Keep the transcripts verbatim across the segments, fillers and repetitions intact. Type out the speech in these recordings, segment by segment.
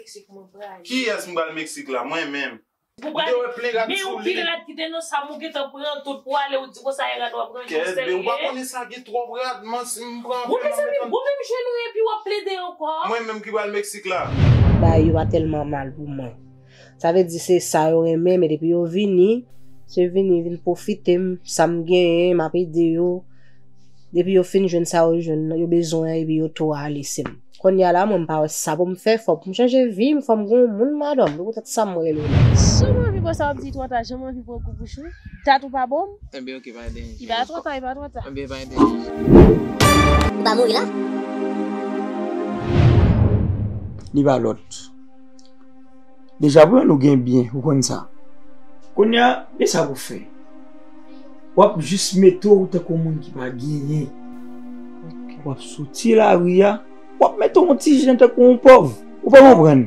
Meksik mwen prale. Kiyès m pral Meksik la? Mwen menm. Ou te wè plen rad sou li. Men yon pil rad ki te nan sa m, ou gentan pran tout pou ale, ou di konsa e rad w ap ranje, ou serye? Kèt, men ou pa konnen sa gen twòp rad, man, si m pran anpil, m ap metan. Ou mezanmi, ou menm jwenn ou epi w ap plede ankò? Mwen menm ki pral Meksik la. Bagay yo pa tèlman mal pou mwen. Sa vle di se sa yo renmen, men depi yo vini, se vini, vin pwofite m, sa m genyen, m ap ede yo. Depi yo fin jwenn sa yo jwenn, yo bezwen an, epi yo tou ale se m. Kounye a la, mwen m pa wè sa pou m fè, fòk m chanje vi m, fòk m gen yon moun madanm, se poutèt sa m rele w la. Si w anvi pran sa w ap di twò ta, jan m anvi pran kou bouch ou, dat ou pa bon m. Ebyen, oke, pa gen danje. Li pa twò ta, li pa twò ta. Ebyen, pa gen danje. Ou pa mouri la? Li pa lòt. Deja, pou nou gen byen, ou konn sa. Kounye a, men sa pou fè. W ap jis mete w tankou yon moun ki pa genyen. W ap soti lari a, w ap mete w yon ti jan tankou yon pòv. Ou pa konprann?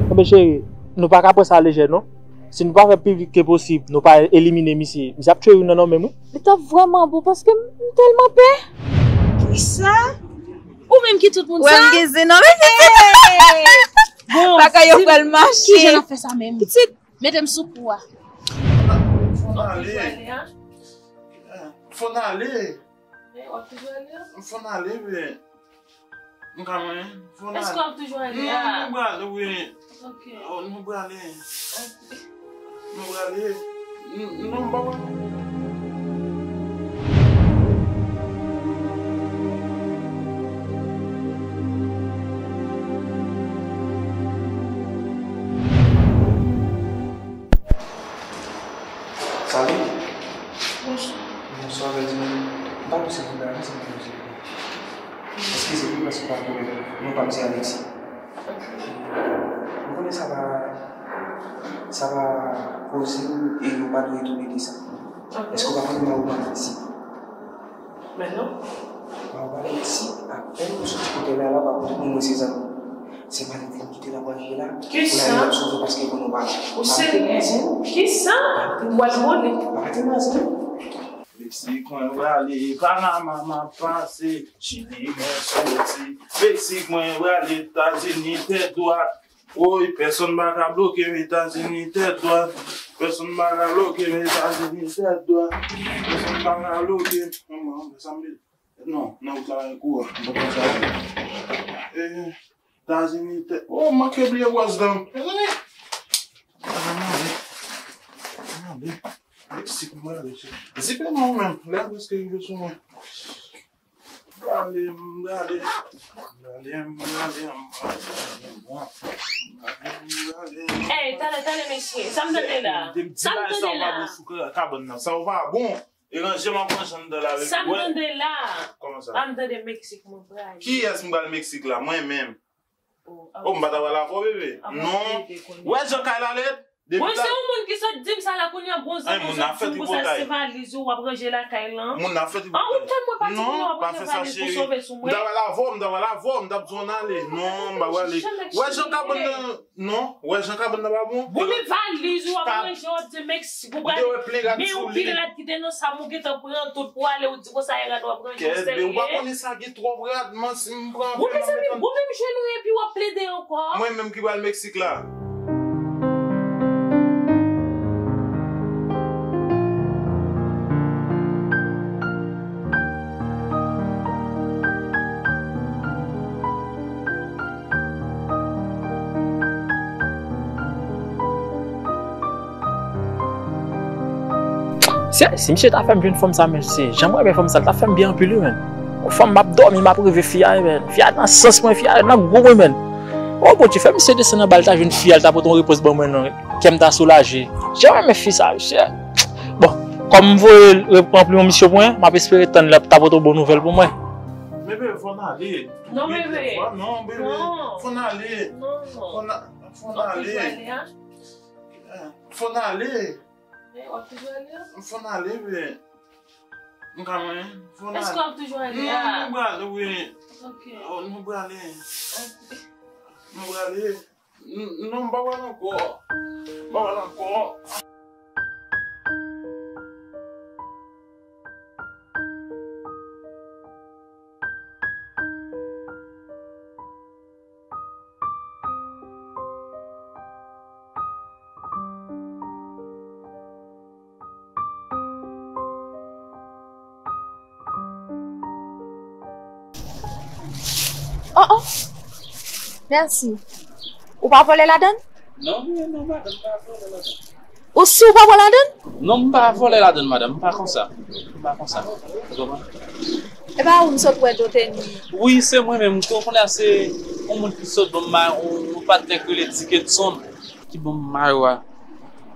Enben, cheri, nou pa ka pran sa lejè, non. Si nou pa fè pi vit ke posib, nou pa elimine misye, misye ap tchwe youn nan nou menm, wi. Li t ap vrèman bon, paske m, m tèlman pè. Kisa? Ou menm ki tout moun sa? Wè m gen zen nan men pitit. Bon, bagay yo pral mache. Kijan n ap fè sa menm? Pitit. Mete m sou kou a. Fò n ale. Fò n ale. Fò n ale, men. M ka mwen. Fò n ale. Èske w ap toujou ale a? Non, nou prale, wi. Ok. Oh, nou prale. Nou prale. N-, non, m pa wè. Salut. Bonjou. Bonswa, bèl ti moun. M pa pou silvouplè, avanse m pou silvouplè. Eskize m, paske pa pwoblèm. Non pa m se Alexis. Ou konnen sa pa, sa pa koze m e nou pa dwe tou lede sa. Ok. Èske w pa konnen mwen ou pa Alexis? Men non. Mwen ou pa Alexis, apèn ou soti kote la, la, pa kote pou mwen se zanmi. Se pa nèg ki te la pral ye la. Kisa? Pou la yo sove paske pou nou pa. Ou serye? Kisa? Ou al vole? Arete mazen. Meksik mwen prale, Panama m ap pase, Chili mwen soti. Meksik mwen prale, Etazini tèt dwat. Woy, pèsonn pa ka bloke m, Etazini tèt dwat. Pèsonn pa ka bloke m, Etazini tèt dwat. Pèsonn pa ka bloke m. Manman, sa m vle. Non, nan wout la, kou a. Mwen pa sa. Eh, Etazini tèt. Oh, m manke bliye bwaz dan. Mezanmi. Ann ale. Ann ale. Meksik mwen ale. Zipe non menm. Lè a prèske rive sou mwen. Gade m, gade. Gade m, gade m. Gade m, gade m. Ey, talè, talè, mesye. Sa m tande la? Sa m tande la? Sa w pa bon sou kabann nan. Sa w pa bon. E ranje m ap ranje anndan la avèk ou. Sa m tande la? Kòman sa? A m tande Meksik mwen prale. Kiyès m pral Meksik la? Mwen menm. Oh, m pa ta pral avè w, bebe. Non. Wè jan kay la lèd? Mwen se yon moun ki sot di m sa la, kounye a gon zanmi sot di m konsa se valiz ou w ap ranje lakay lan. Moun nan fè tripotay. An ou tèlman pati pou nou ap ranje valiz pou sove sou mwen. M ta pral avè w, m ta pral avè w, m t ap di w ann ale. Non, m pa prale. Wè jan kabann nan. Non, wè jan kabann nan pa bon. Bon, men valiz ou ap ranje, w ap di Meksik ou prale. Men yon pil rad ki te nan sa m, ou gentan pran tout pou ale, ou di konsa e rad w ap ranje, ou serye? Ou pa konnen sa gen twòp rad, man, si m pran anpil, m ap metan. Ou mezanmi, ou menm jwenn ou epi w ap plede ankò. Mwen menm ki pral Meksik la. Se, si misye ta fè m jwenn fanm sa, men se jan mwen renmen fanm sa, l ta fè m byen anpil, wi, men. Yon fanm m ap dòmi, m ap reve fi a, wi, men. Fi a nan sans mwen, fi a nan gou mwen, men. O Bondye, fè misye desann anba, l ta jwenn fi a, l ta pote yon repons ban mwen, non. Kè m ta soulaje. Jan mwen renmen fi sa, mesye. Bon, kòm m voye l ranpli yon misyon pou mwen, m ap espere tann lè l ta pote yon bon nouvèl pou mwen. Bebe, fò n ale. Non, bebe. Non, bebe. Fò n ale. Non, non. Fò n a-, fò n ale. Fò n ale. Fò n ale. Fò n ale, bebe. M ka mwen. Fò n ale. Èske w ap toujou ale a? Non, nou prale, wi. Ok. Oh, nou prale. Nou prale. N-, non, m pa pral ankò. M pa pral ankò. Oh, oh. Mèsi. Ou pa vòlè ladann? Non, non, non, madanm, m pa vòlè ladann. Ou si ou pa pran ladann? Non, m pa vòlè ladann, madanm, m pa konsa. M pa konsa. Ou konprann? E pa ou m sot wè Doteni? Wi, se mwen menm. Ou konnen se yon moun ki sot ban m ma-, yon, yon patnè k rele Dickenson ki ban m mayo a.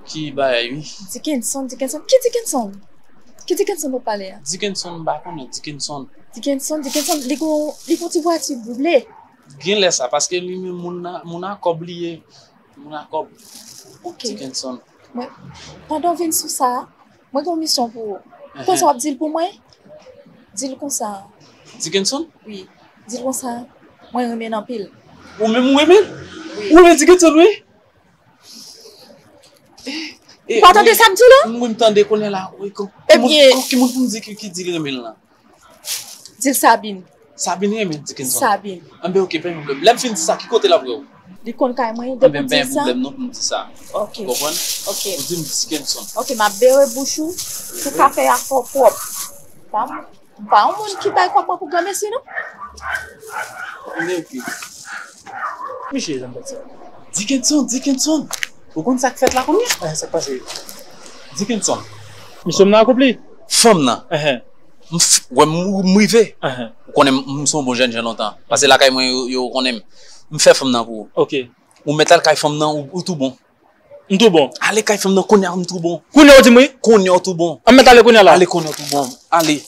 Ki bagay, wi. Dickenson, Dickenson. Ki Dickenson? Ki Dickenson w ap pale a? Dickenson, m pa konnen Dickenson. Dickenson, Dickenson, li gon, li gon ti vwati ble. Genlè sa, paske li menm moun a, moun a kòb li ye. Moun a kòb. Ok. Dickenson. Mwen, pandan w vin sou sa, mwen gen yon misyon pou ou. Konsa w ap di l pou mwen? Di l konsa. Dickenson? Wi. Di l konsa. Mwen renmen l anpil. Ou menm ou renmen l? Wi. Ou renmen Dickenson, wi? Ou pa tande sa m di w la? Mwen m tande kounye a la, wi, kon, ki moun, ki moun pou m di ki, ki di l renmen l lan? Di l Sabine. Sabine renmen Dickenson. Sabine. Anben, ok, pa gen pwoblèm. Lè m fin di sa, ki kote l ap wè w? Li konn kay mwen, depi w di l sa. Anben, pa gen pwoblèm non pou m di sa. Ok. Ou konprann? Ok. Ou di m Dickenson. Ok, m ap bere bouch ou pou kafe a fè w pwòp. Pa m, m pa yon moun ki bay kòb mwen pou granmesi, non. Anben, ok. Mesye, jan m bat sa. Dickenson, Dickenson. Ou konn sa k fèt la kounye a? Eh, sa k pase? Dickenson. Misyon m nan akonpli. Fanm nan. Ehe. M f-, wè m, m rive. Ehe. Ou konnen m, m se yon bon jèn jan lontan. Pase lakay mwen, yo, yo konnen m. M fè fanm nan pou ou. Ok. Ou mèt al kay fanm nan, ou, ou tou bon. M tou bon. Ale kay fanm nan kounye a, m tou bon. Kounye a ou di m wi? Kounye a ou tou bon. An mèt ale kounye a la. Ale kounye a ou tou bon. Ale.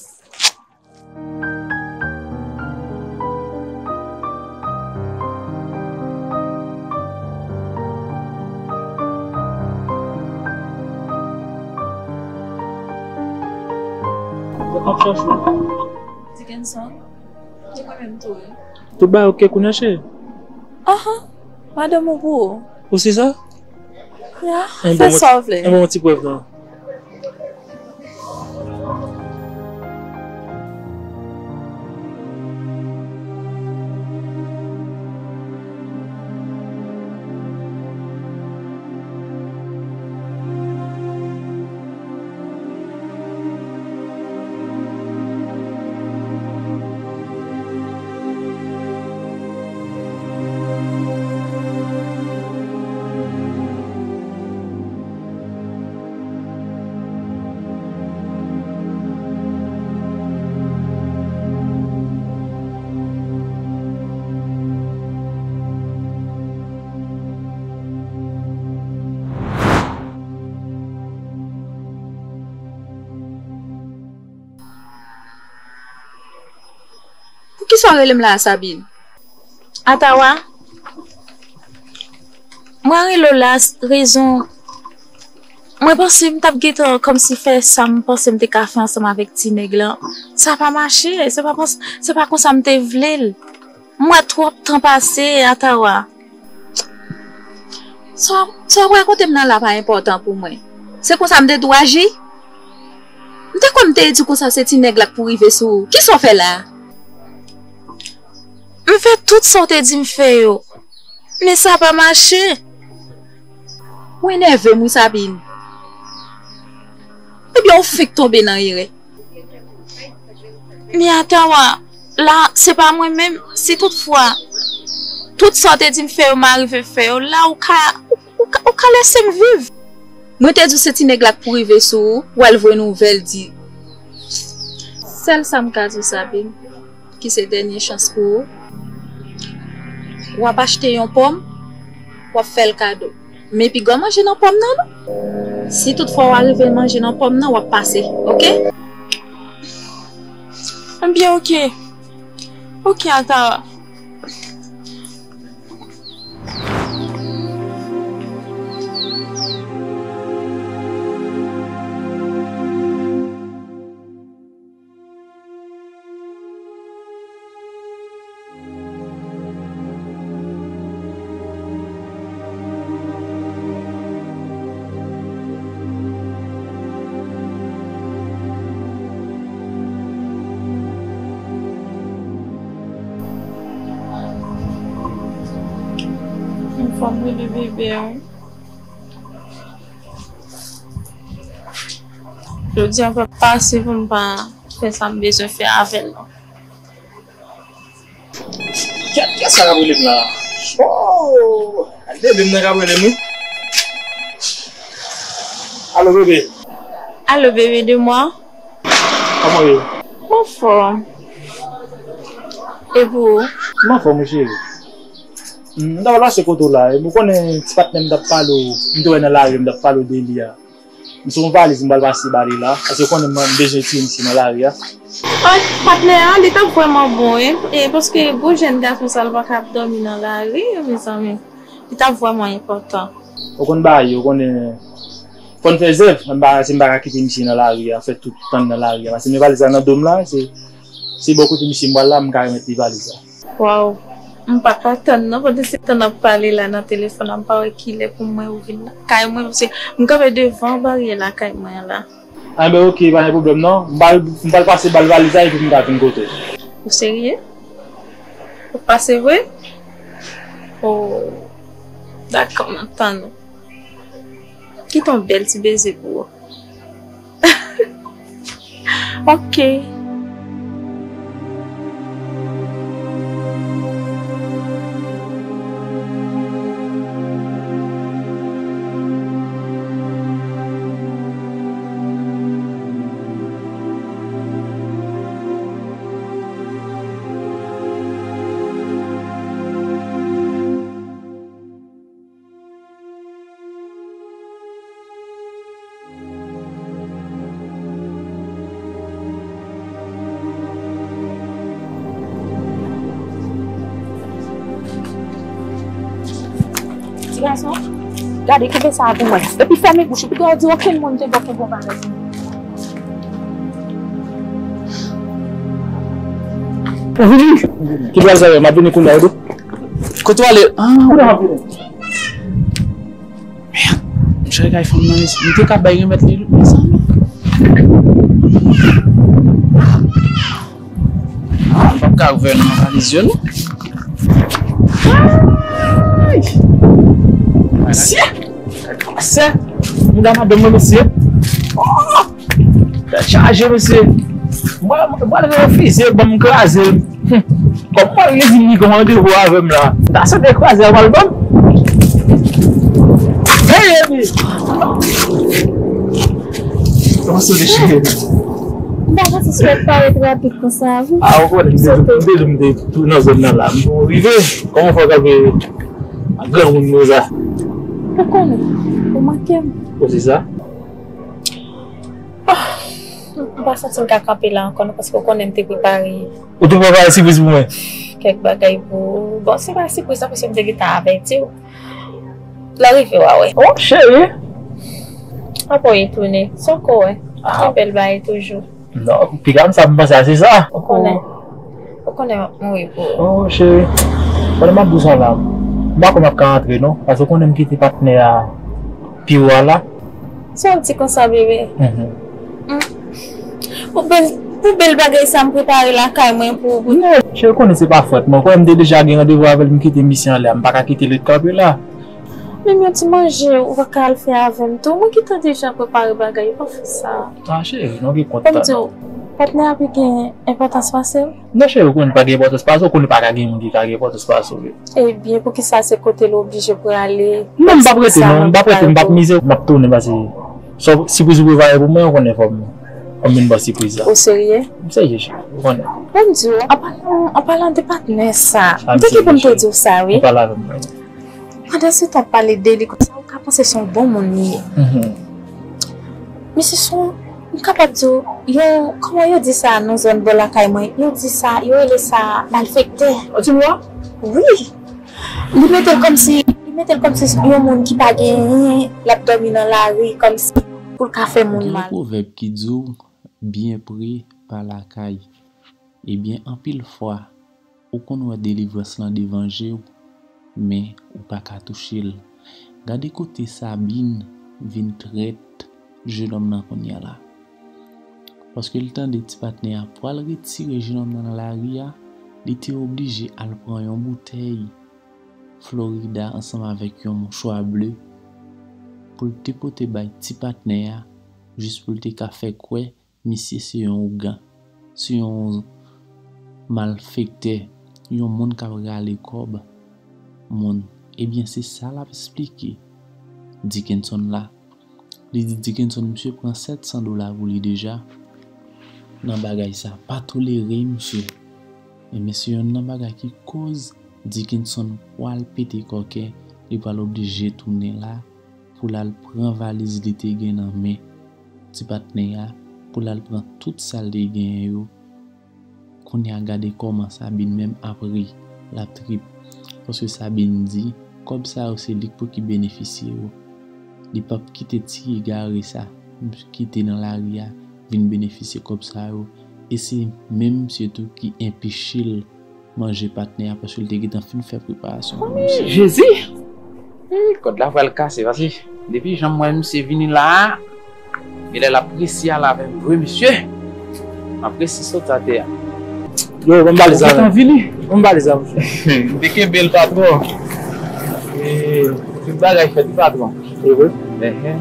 Dickenson, se mwen menm tou wi. Tout bagay ok kounye a cheri? Ahan, madanm ou pou ou. Ou si sa? Ya, fè sa w vle. Enben yon ti prèv non. Poukisa w rele m la a, Sabine? Atawa, mwen rele w la, rezon, mwen panse m t ap gentan kòmsi fè sa m panse m te ka fè ansanm avèk ti nèg lan. Sa pa mache, se pa, se pa konsa m te vle l. M wè twòp tan pase, Atawa. Sa, sa w rakonte m nan la pa enpòtan pou mwen. Se konsa m te dwe aji? M te kwè m te di konsa se ti nèg la k pou rive sou ou. Kisa w fè la a? M fè tout sa w te di m fè yo. Men sa pa mache. Ou enève m wi, Sabine. Ebyen, ou fenk tonbe nan erè. Men Atawa, la, se pa mwen menm. Si toutfwa, tout sa w te di m fè yo, m arive fè yo, la, ou ka, ou, ou ka, ou ka lese m viv. Mwen te di w se ti nèg la k pou rive sou ou, w al voye nouvèl di. Sèl sa m ka di w, Sabine, ki se dènye chans pou ou. W ap achte yon pòm, w ap fè l kado. Men pigwa manje nan pòm nan, non. Si toutfwa w arive manje nan pòm nan, w ap pase, oke? Ebyen, oke. Oke, Atawa. Anfòm wi bebe, bebe, wi. Jodi a pa pase pou m pa fè sa m bezwen fè avè l non. Kèt, Sa k ap rele m la? Oh! Bebe m nan k ap rele m, wi. Alo, bebe. Alo, bebe de mwa. Kòman w ye? M anfòm. E pou ou? M anfòm, wi, cheri. M ta pral pase kote w la. Ou konnen ti patnè m t ap pale w, m te wè nan lari, m t ap pale w de li a. M sou yon valiz m pral pase ba li la. Paske ou konnen m bezwen tiye misye nan lari a. Ay, patnè a, li t ap vrèman bon, wi. E paske gwo jèn gason sa, l pa ka ap dòmi nan lari, mezanmi. Li t ap vrèman enpòtan. Ou konn bagay yo, ou konnen fò n fè zèv. M pa, si m pa ka kite misye nan lari a, fè tout tan nan lari a. Paske men valiz la nan do m la, se, se bò kote misye m pral la, m ka remèt li valiz la. Waw, m pa ka tann non, pandan se tan n ap pale la nan telefòn nan, m pa wè kilè pou mwen ou vin kay mwen, paske m kanpe devan baryè lakay mwen an la. Anben, oke, pa gen pwoblèm non. M pral, m pral pase ba l valiz la epi m ka vin kote w. Ou serye? Ou pase vre? Oh, dakò, m ap tann ou. Kite yon bèl ti beze pou ou. Ok. Ti gason, gade, kenbe sa a pou mwen. Epi fèmen bouch ou, piga w di okenn moun te bò kenbe yon bagay. Ou vini? Ki pral sa yo? M ap vini kounye a, wi. Kote w ale? Ah, kounye a m ap vini. Mèd, m chèche kay fanm nan, mezanmi. M te ka bay remèt li, mezanmi. Ah, m p ap ka ouvè nan valiz yo, non. Ay! Mesye! Mesye! Mouda madanm mwen, mesye! Oh! Tèt chaje, mesye. Mwen, mwen, mwen refize, ban m kraze. Hum. Kòm mwen li di m li gen randevou avè m la. Ta sote kraze a pral ban m. Hey, baby! Kòman se dechire? M pa panse si w ap parèt rapid konsa, wi. Ah, ou konnen, m te, m te, m te tou nan zòn nan la. M rive, kòman fò w kanpe ak granmoun konsa? Ou konnen, ou manke m. Ou se sa? Ah, m pa santi m ka kanpe la ankò non, paske w konnen m te prepare. Ou te prepare sipriz pou mwen? Kèk bagay pou ou. Bon, se pa sipriz non, paske m te gentan avèti w. Lè w rive, w a wè. Oh, cheri! Apa w retounen? Sa w ko wè? Ah. Yon bèl bagay toujou. Non, piga m sa m panse a se sa. Ou konnen. Ou konnen m ap mouri pou ou. Oh, cheri. Pandan m ap di w sa la, m pa kwè m ap ka antre non, paske ou konnen m kite patnè a piwo a la. Sa w di konsa, bebe? Mhm. Mm. Pou bèl, pou bèl bagay sa m prepare lakay mwen pou ou. Non, cheri, ou konnen se pa fòt mwen. Ou konnen m te deja gen randevou avè l, m kite misye anlè a, m pa ka kite l ret kanpe la. Menm yon ti manje ou pa ka al fè avè m tou. Mwen gentan deja prepare bagay, ou pa fè sa. Ah, cheri, nou gen kont. Ban m di w, patnè a pi gen enpòtans pase m? Non, cheri, ou konnen pa gen enpòtans pase w, ou konnen pa ka gen moun ki ka gen enpòtans pase w vre. Ebyen, poukisa se kote l oblije prale? Non, m p ap rete non, m p ap rete, m p ap mize, m ap tounen pase. Sa w, sipriz ou prepare pou mwen, ou konnen fò m, fò m vin ba w sipriz la. Ou serye? M serye, cheri, ou konnen. Ban m di w, an palan, an palan de patnè sa, m te gen pou m te di w sa, wi. Ou pale avè m, wi. Pandan se tan w ap pale de li konsa, ou ka panse se yon bon moun li ye. Mhm. Misye se yon, m kapab di w, yon, kòman yo di sa nan zòn bò lakay mwen? Yo di sa, yo rele sa malfektè. Yon ti mwa? Wi. Li mete l kòmsi, li mete l kòmsi yon moun ki pa gen anyen, l ap dòmi nan lari, kòmsi pou l ka fè moun mal. Gen yon pwovèb ki di w, byen pre pa lakay. Ebyen, anpil fwa, ou konn wè delivrans lan devan je w, men ou pa ka touche l. Gade kote Sabine vin trèt jenòm nan kounye a la. Paske l tande ti patnè a pwal retire jenòm nan nan lari a, li te oblije al pran yon boutèy Florida ansanm avèk yon mouchwa ble pou l te pote bay ti patnè a, jis pou l te ka fè kwè misye se yon ougan, se yon malfektè. yon moun k ap rale kòb moun. Ebyen, se sa l ap esplike Dickenson la. Li di Dickenson, misye pran sèt san dola pou li deja nan bagay sa. Pa tolere misye. Ebyen, se yonn nan bagay ki koz Dickenson pral pete kòken, li pral oblije tounen la pou l al pran valiz li te gen nan men ti patnè a, pou l al pran tout sa l te genyen yo. Kounye a, gade kòman Sabine menm ap ri, l ap trip. Paske Sabine di, kòb sa yo se li k pou ki benefisye yo. Li p ap kite ti egare sa ki te nan lari a vin benefisye kòb sa yo. E se menm misye tou ki enpeche l manje patnè a, paske l te gentan fin fè preparasyon pou misye. Jezi! Ih, kòd la pral kase, paske depi jan m wè misye vini la a, genlè l ap resi ale avè m vre, mesye. M ap resi sot atè a. Yo, ban m valiz la. Ou gentan vini? Ban m valiz la, mesye. M te kenbe l, patwon. E, tout bagay fèt, patwon. E vre? Enhen.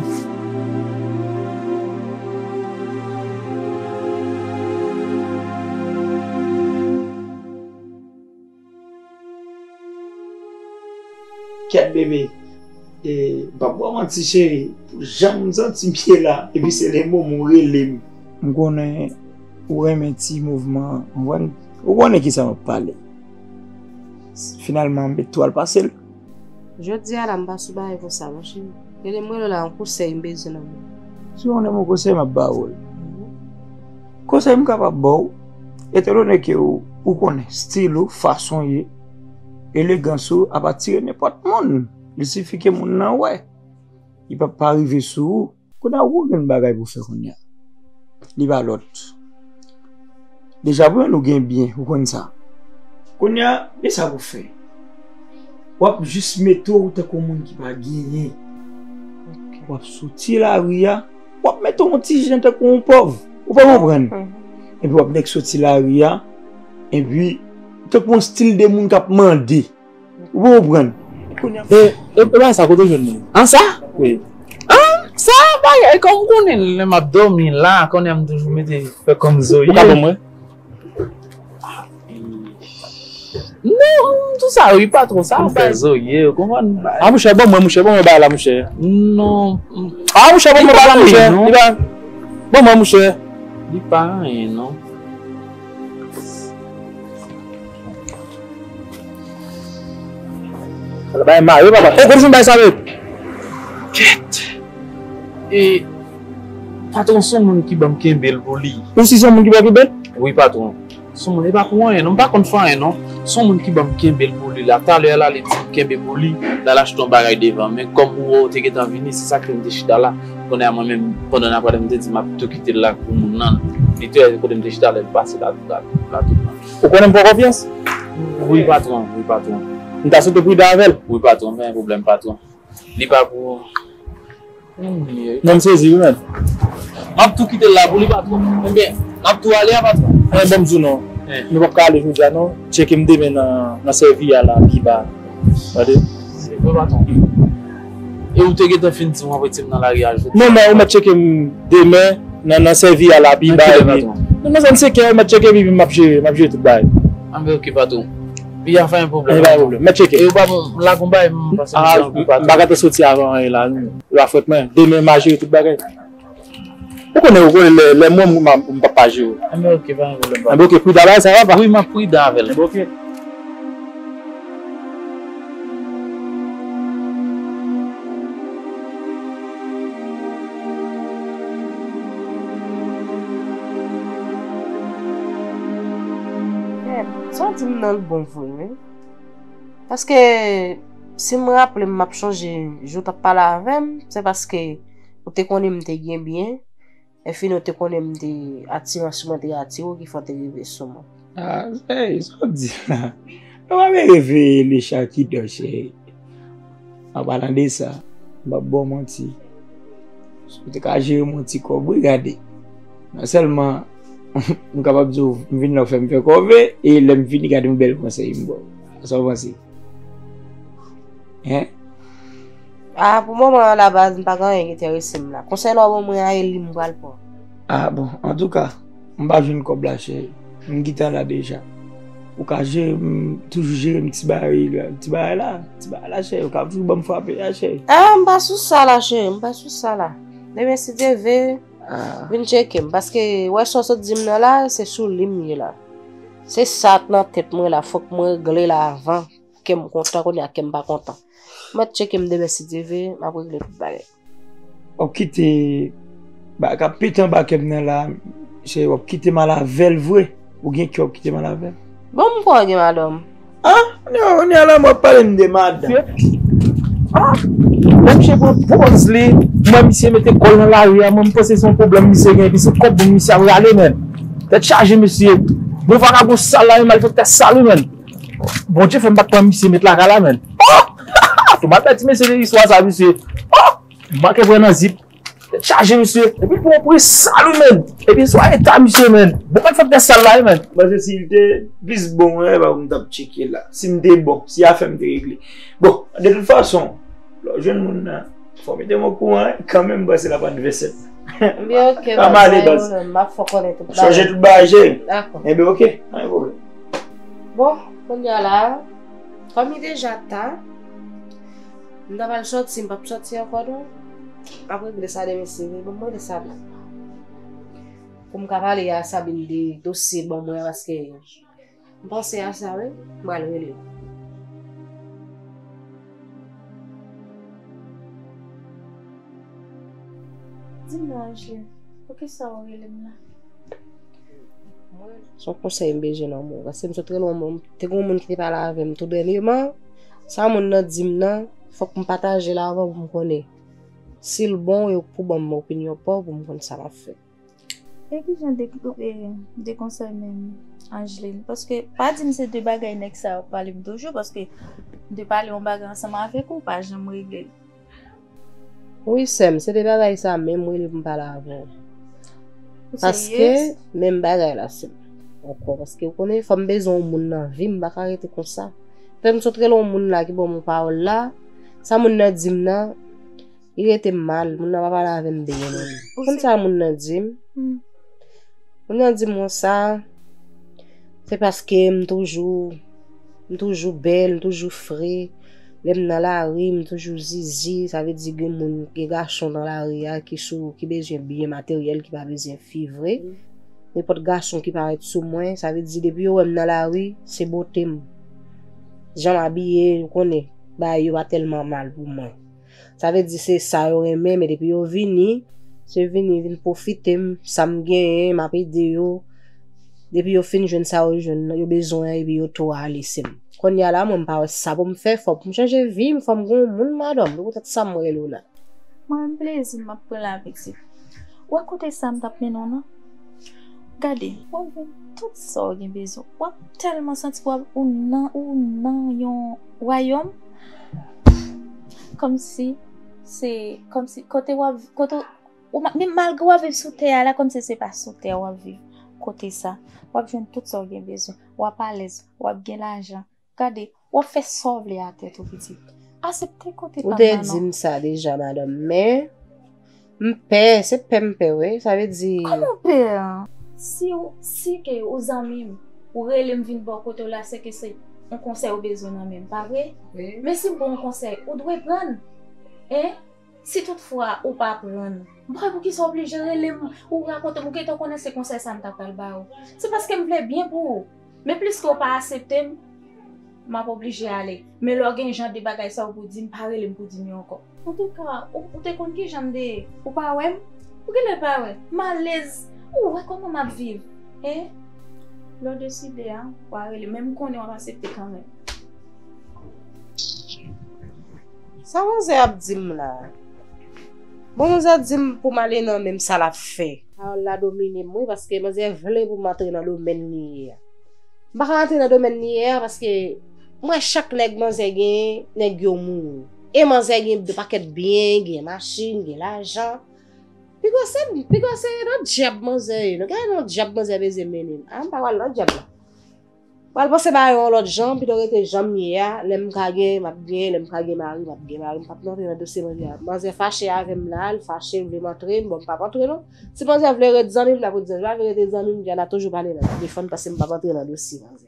Kèt, bebe. E, m p ap ba w manti, cheri. Pou jan m santi m ye la, epi se le moman w rele m. M konnen ou renmen ti mouvman an, konprann? Ou konnen kisa m ap pale. Finalman, m met twal pase l. Jodi a la, m pa sou bagay konsa, monchè. Rele m, rele w la, yon konsèy m bezwen nan men w. Si w konnen yon konsèy, m ap ba ou l. Konsèy m kapab ba w, etandone ke ou, ou konnen stil ou, fason w ye, elegans ou ap atire nenpòt moun. Li sifi ke moun nan wè. Li p ap pa rive sou ou. Kounye a, ou gen bagay pou fè kounye a. Li pa lòt. Deja, pou nou gen byen, ou konn sa. Kounye a, men sa pou fè. W ap jis mete w tankou moun ki pa genyen. W ap soti lari a, w ap mete w yon ti jan tankou yon pòv. Ou pa konprann? Epi w ap nèk soti lari a, epi tankou yon stil de moun k ap mande. Ou konprann? E, e, e bagay sa, kote w jwenn li? An sa? Wi. An sa, bagay, kòm ou konnen, lè m ap dòmi la, konnen m toujou mete, fè kòm zoye. Ou ka ban mwen? Non, tout sa, wi, patwon, sa, ou fè zoye, ou konprann? A, monchè, ban mwen, monchè, ban mwen bagay la, monchè. Non. A, monchè, ban mwen bagay la, monchè. Li pa, ban mwen, monchè. Li pa anyen, non. Ala bay mare, papa. Ou konn bay sa ret. Kèt. E, patwon, se yon moun ki ban m kenbe l pou li. Ou si se yon moun ki ban w kenbe l? Wi, patwon. Se yon moun, e pa pou anyen, non. M pa konn fè anyen, non. Se yon moun ki ban m kenbe l pou li la. Talè a la, li di m kenbe pou li, l al achte yon bagay devan. Men kòm ou wè, ou te gentan vini, se sa k fè m te chita la. Kounye a, mwen menm, pandan n ap pale, m te di m ap tou kite l la pou moun nan. Li te wè kote m te chita lè l pase la, la, la, tout nan. Ou konnen m fè w konfyans? Wi, patwon, wi, patwon. M ta swete w pridan avè l. Wi, patwon, pa gen pwoblèm, patwon. Li pa pou. Non, m sezi, wi, men. M ap tou kite l la pou li, patwon. Ebyen, n ap tou ale a, patwon. Mwen, ban m di w non. Nou p ap ka ale jodi a, non. Tcheke m demen nan, nan sèvi a la, pi ba. Tande? Se vre, patwon. E ou te gentan fin di m w ap retire m nan lari a jodi a? Non, men ou mèt tcheke m demen nan, nan sèvi a la, pi ba, epi. Nan kilè, patwon? Nan, nan zòn senkè, ou mèt tcheke m, epi m ap jere, m ap jere tout bagay. Anben, oke, patwon. Pi a fè yon pwoblèm, patwon. Pa gen pwoblèm. Mèt tcheke. E ou pa bon, la konbay, m pase. A, m pa ka te soti avan anyen la, non. Yo a frèt mwen. Demen, m a jere tout bagay. Ou konnen, ou konnen lè, lè mwen, m, m, m p ap pa jere. Anben, oke, pa gen pwoblèm, patwon. Anben, oke, pridan avè l, sa va, pa? Wi, m ap pridan avè l. Anben, oke. Sa w di m nan l bon vre, wi. Paske, si m raple m, m ap chonje jou w t ap pale avè m, se paske ou te konnen m te gen byen, epi nou te konnen m te atirans mwen te atire w ki fè w te rive sou mwen. A, ey, sa w di la? Nou pa vle reveye le chat qui dort, cheri. An palan de sa, m p ap ba w manti. Si w te ka jere m yon ti kòb, wi, gade. Non sèlman, m kapab di w, m vin la w fè m fè kòve, e lè m fini, gade yon bèl konsèy m ba w. Sa w panse? Hen? A, pou moman an, la baz, m pa gen anyen ki enterese m la. Konsèy la w ban mwen an, e li m pral pran. A, bon, antouka, m pa jwenn kòb la, cheri. M gentan la deja. Ou ka jere m, toujou jere m ti bagay la, ti bagay la, ti bagay la, chè. Ou ka toujou ban m frape a, chè. Ah, m pa sou sa la, chè, m pa sou sa la. Demen, si Dye vle, ah, vin tcheke m. Paske, wè sa w sot di m nan la, se sou li m ye la. Se sa k nan tèt mwen la, fòk mwen regle la avan. Kè m kontan, kounye a kè m pa kontan. Mèt tcheke m demen si Dye vle, m ap regle tout bagay. W ap kite bagay k ap pete anba kè m nan la, cheri, w ap kite m al avè l vre? Ou gen kè w ap kite m al avè l? Bon, m kwè w gen madanm. Ah, non, kounye a la, m ap pale m de madanm. Ah, lè misye pran pòz li, m wè misye mete kò l nan lari a, mwen m panse se yon pwoblèm misye gen, epi se kòb bon misye ap rale, menn. Tèt chaje, mesye. Bon, vakabon sal la, menm, al fè tèt sal, wi, menn. Bondye fè m pa t pran misye met lakay la, menn. Oh! Tou m ap pèdi mesye de istwa sa, mesye. Oh! M manke pran nan zip. Tèt chaje, mesye. Epi pou yon pri sal, wi, menn. Epi swa eta misye, menn. Bon, pa t fè tèt sal la, wi, menn. Paske si l te plis bon, wi, pa m t ap tcheke la. Si m te bon, si afè m te regle. Bon, de tout fason, lè w jwenn moun nan, fò w mete m okouran, wi, kanmenm, paske l ap anivèsè. Byen, oke, pa baz, male, pa gen baz. Pwoblèm, m ap fè w konnen tout bagay. Chanje tout bagay, cheri. Dakò. Enben, oke, pa gen pwoblèm. Bon, kounye a la, kòm li deja ta, m ta pral sòti, m p ap sòti ankò, non. M ap regle sa demen, si vre, ban mwen de Sabine. Pou m ka pale a Sabine de dosye ban mwen an, paske m panse a sa, wi. M pral rele l. Di m non, Angeline, poukisa w rele m la? Mwen, se yon konsèy m bezwen nan men w, paske m sot rele w, te gen yon moun ki te pale avè m tou dènyèman. Sa moun nan di m nan, fòk m pataje l avan pou m konnen si l bon, e pou ban m opinyon pa w, pou m konn sa m ap fè. E kijan de, e, de konsèy menm, Angeline? Paske pa di m se de bagay nèg sa yo ap pale m toujou, paske m te pale yon bagay ansanm avèk ou, pa janm regle l. Wi, sè m, se de bagay sa menm m rele pou m pale avè w. Ou serye? Paske, menm bagay la, sè m. Ankò, paske ou konnen, fò m bezwen yon moun nan vi m, m pa ka rete konsa. Fè m sot rele yon moun la ki ban m yon pawòl la, sa moun nan di m nan, li rete m mal, moun nan pa pale avè m byen menm. Ou konn se sa moun nan di m? Hmm. Moun nan di m konsa, se paske m toujou, m toujou bèl, m toujou fre. Lè m nan lari, m toujou zizi, sa vle di gen moun, gen gason nan lari a ki sou, ki bezwen byen materyèl, ki pa bezwen fi vre. Nenpòt gason ki parèt sou mwen, sa vle di depi yo wè m nan lari, se bote m. Jan m abiye, ou konnen, bagay yo pa tèlman mal pou mwen. Sa vle di se sa yo renmen, men depi yo vini, se vini vin pwofite m, sa m genyen, m ap ede yo. Depi yo fin jwenn sa yo jwenn, yo bezwen an, epi yo tou ale, sè m. Kounye a la, mwen, m pa wè sa pou m fè, fòk m chanje vi m, fò m gen yon moun, madanm, se poutèt sa m rele w la. Mwen menm plezi m ap pran la, pitit. Ou wè kote sa m t ap mennen w nan? Gade, w ap jwenn tout sa w gen bezwen. W ap tèlman santi w ap, ou nan, ou nan yon wayòm. Kòmsi, se, kòmsi, kote w ap, kote w, ou ma-, men malgre w ap viv sou tè a la, kòmsi se pa sou tè a w ap viv. Kote sa, w ap jwenn tout sa w gen bezwen. W ap alèz, w ap gen lajan. Gade, w ap fè sa w vle a tèt ou, pitit. Asepte kote pa m nan non. Ou te di m sa deja, madanm, men m pè, se pè m pè, wi. Sa vle di. Kòman w pè an? Si w, si ke ou zanmi m, ou rele m vin bò kote w la, se ke se yon konsèy ou bezwen nan men m, pa vre? Wi. Men si m ba w yon konsèy, ou dwe pran l. Hein? Si toutfwa ou pa pran l, m pa wè poukisa w oblije rele m, ou rakonte m, ou gentan konnen se konsèy sa m ta pral ba ou. Se paske m vle byen pou ou. Men piske w pa asepte m, m ap oblije ale. Men lè w gen jan de bagay sa yo pou di m, pa rele m pou di m yo ankò. Antouka, ou, ou te konn kijan m te ye? Ou pa wè m? Ou genlè pa wè. M alèz. Ou wè kòman m ap viv? Hein? Lè w deside a, w a rele m, men m konnen w ap asepte kanmenm. Sa manzè ap di m la? Bon, manzè di m pou m ale nan menm sa l ap fè. Pawòl la domine m, wi, paske manzè vle pou m antre nan domèn li ye a. M pa ka antre nan domèn li ye a, paske m wè chak nèg manzè genyen, nèg yo mouri. E manzè gen de pakèt byen, gen machin, gen lajan. Piga se, piga se nan dyab manzè ye. Nou gade nan dyab manzè bezwen mennen m. A, m pa pral nan dyab la. Pral panse bagay yon lòt jan, pito rete jan m ye a, lè m ka gen, m ap gen, lè m ka gen mari, m ap gen mari, m p ap antre nan dosye manzè a. Manzè fache avè m la, l fache, l vle m antre, m, bon, m p ap antre non. Si manzè vle ret zanmi m, l ap ret zanmi m, l pa vle rete zanmi m, Diana toujou pale nan telefòn, paske m p ap antre nan dosye manzè.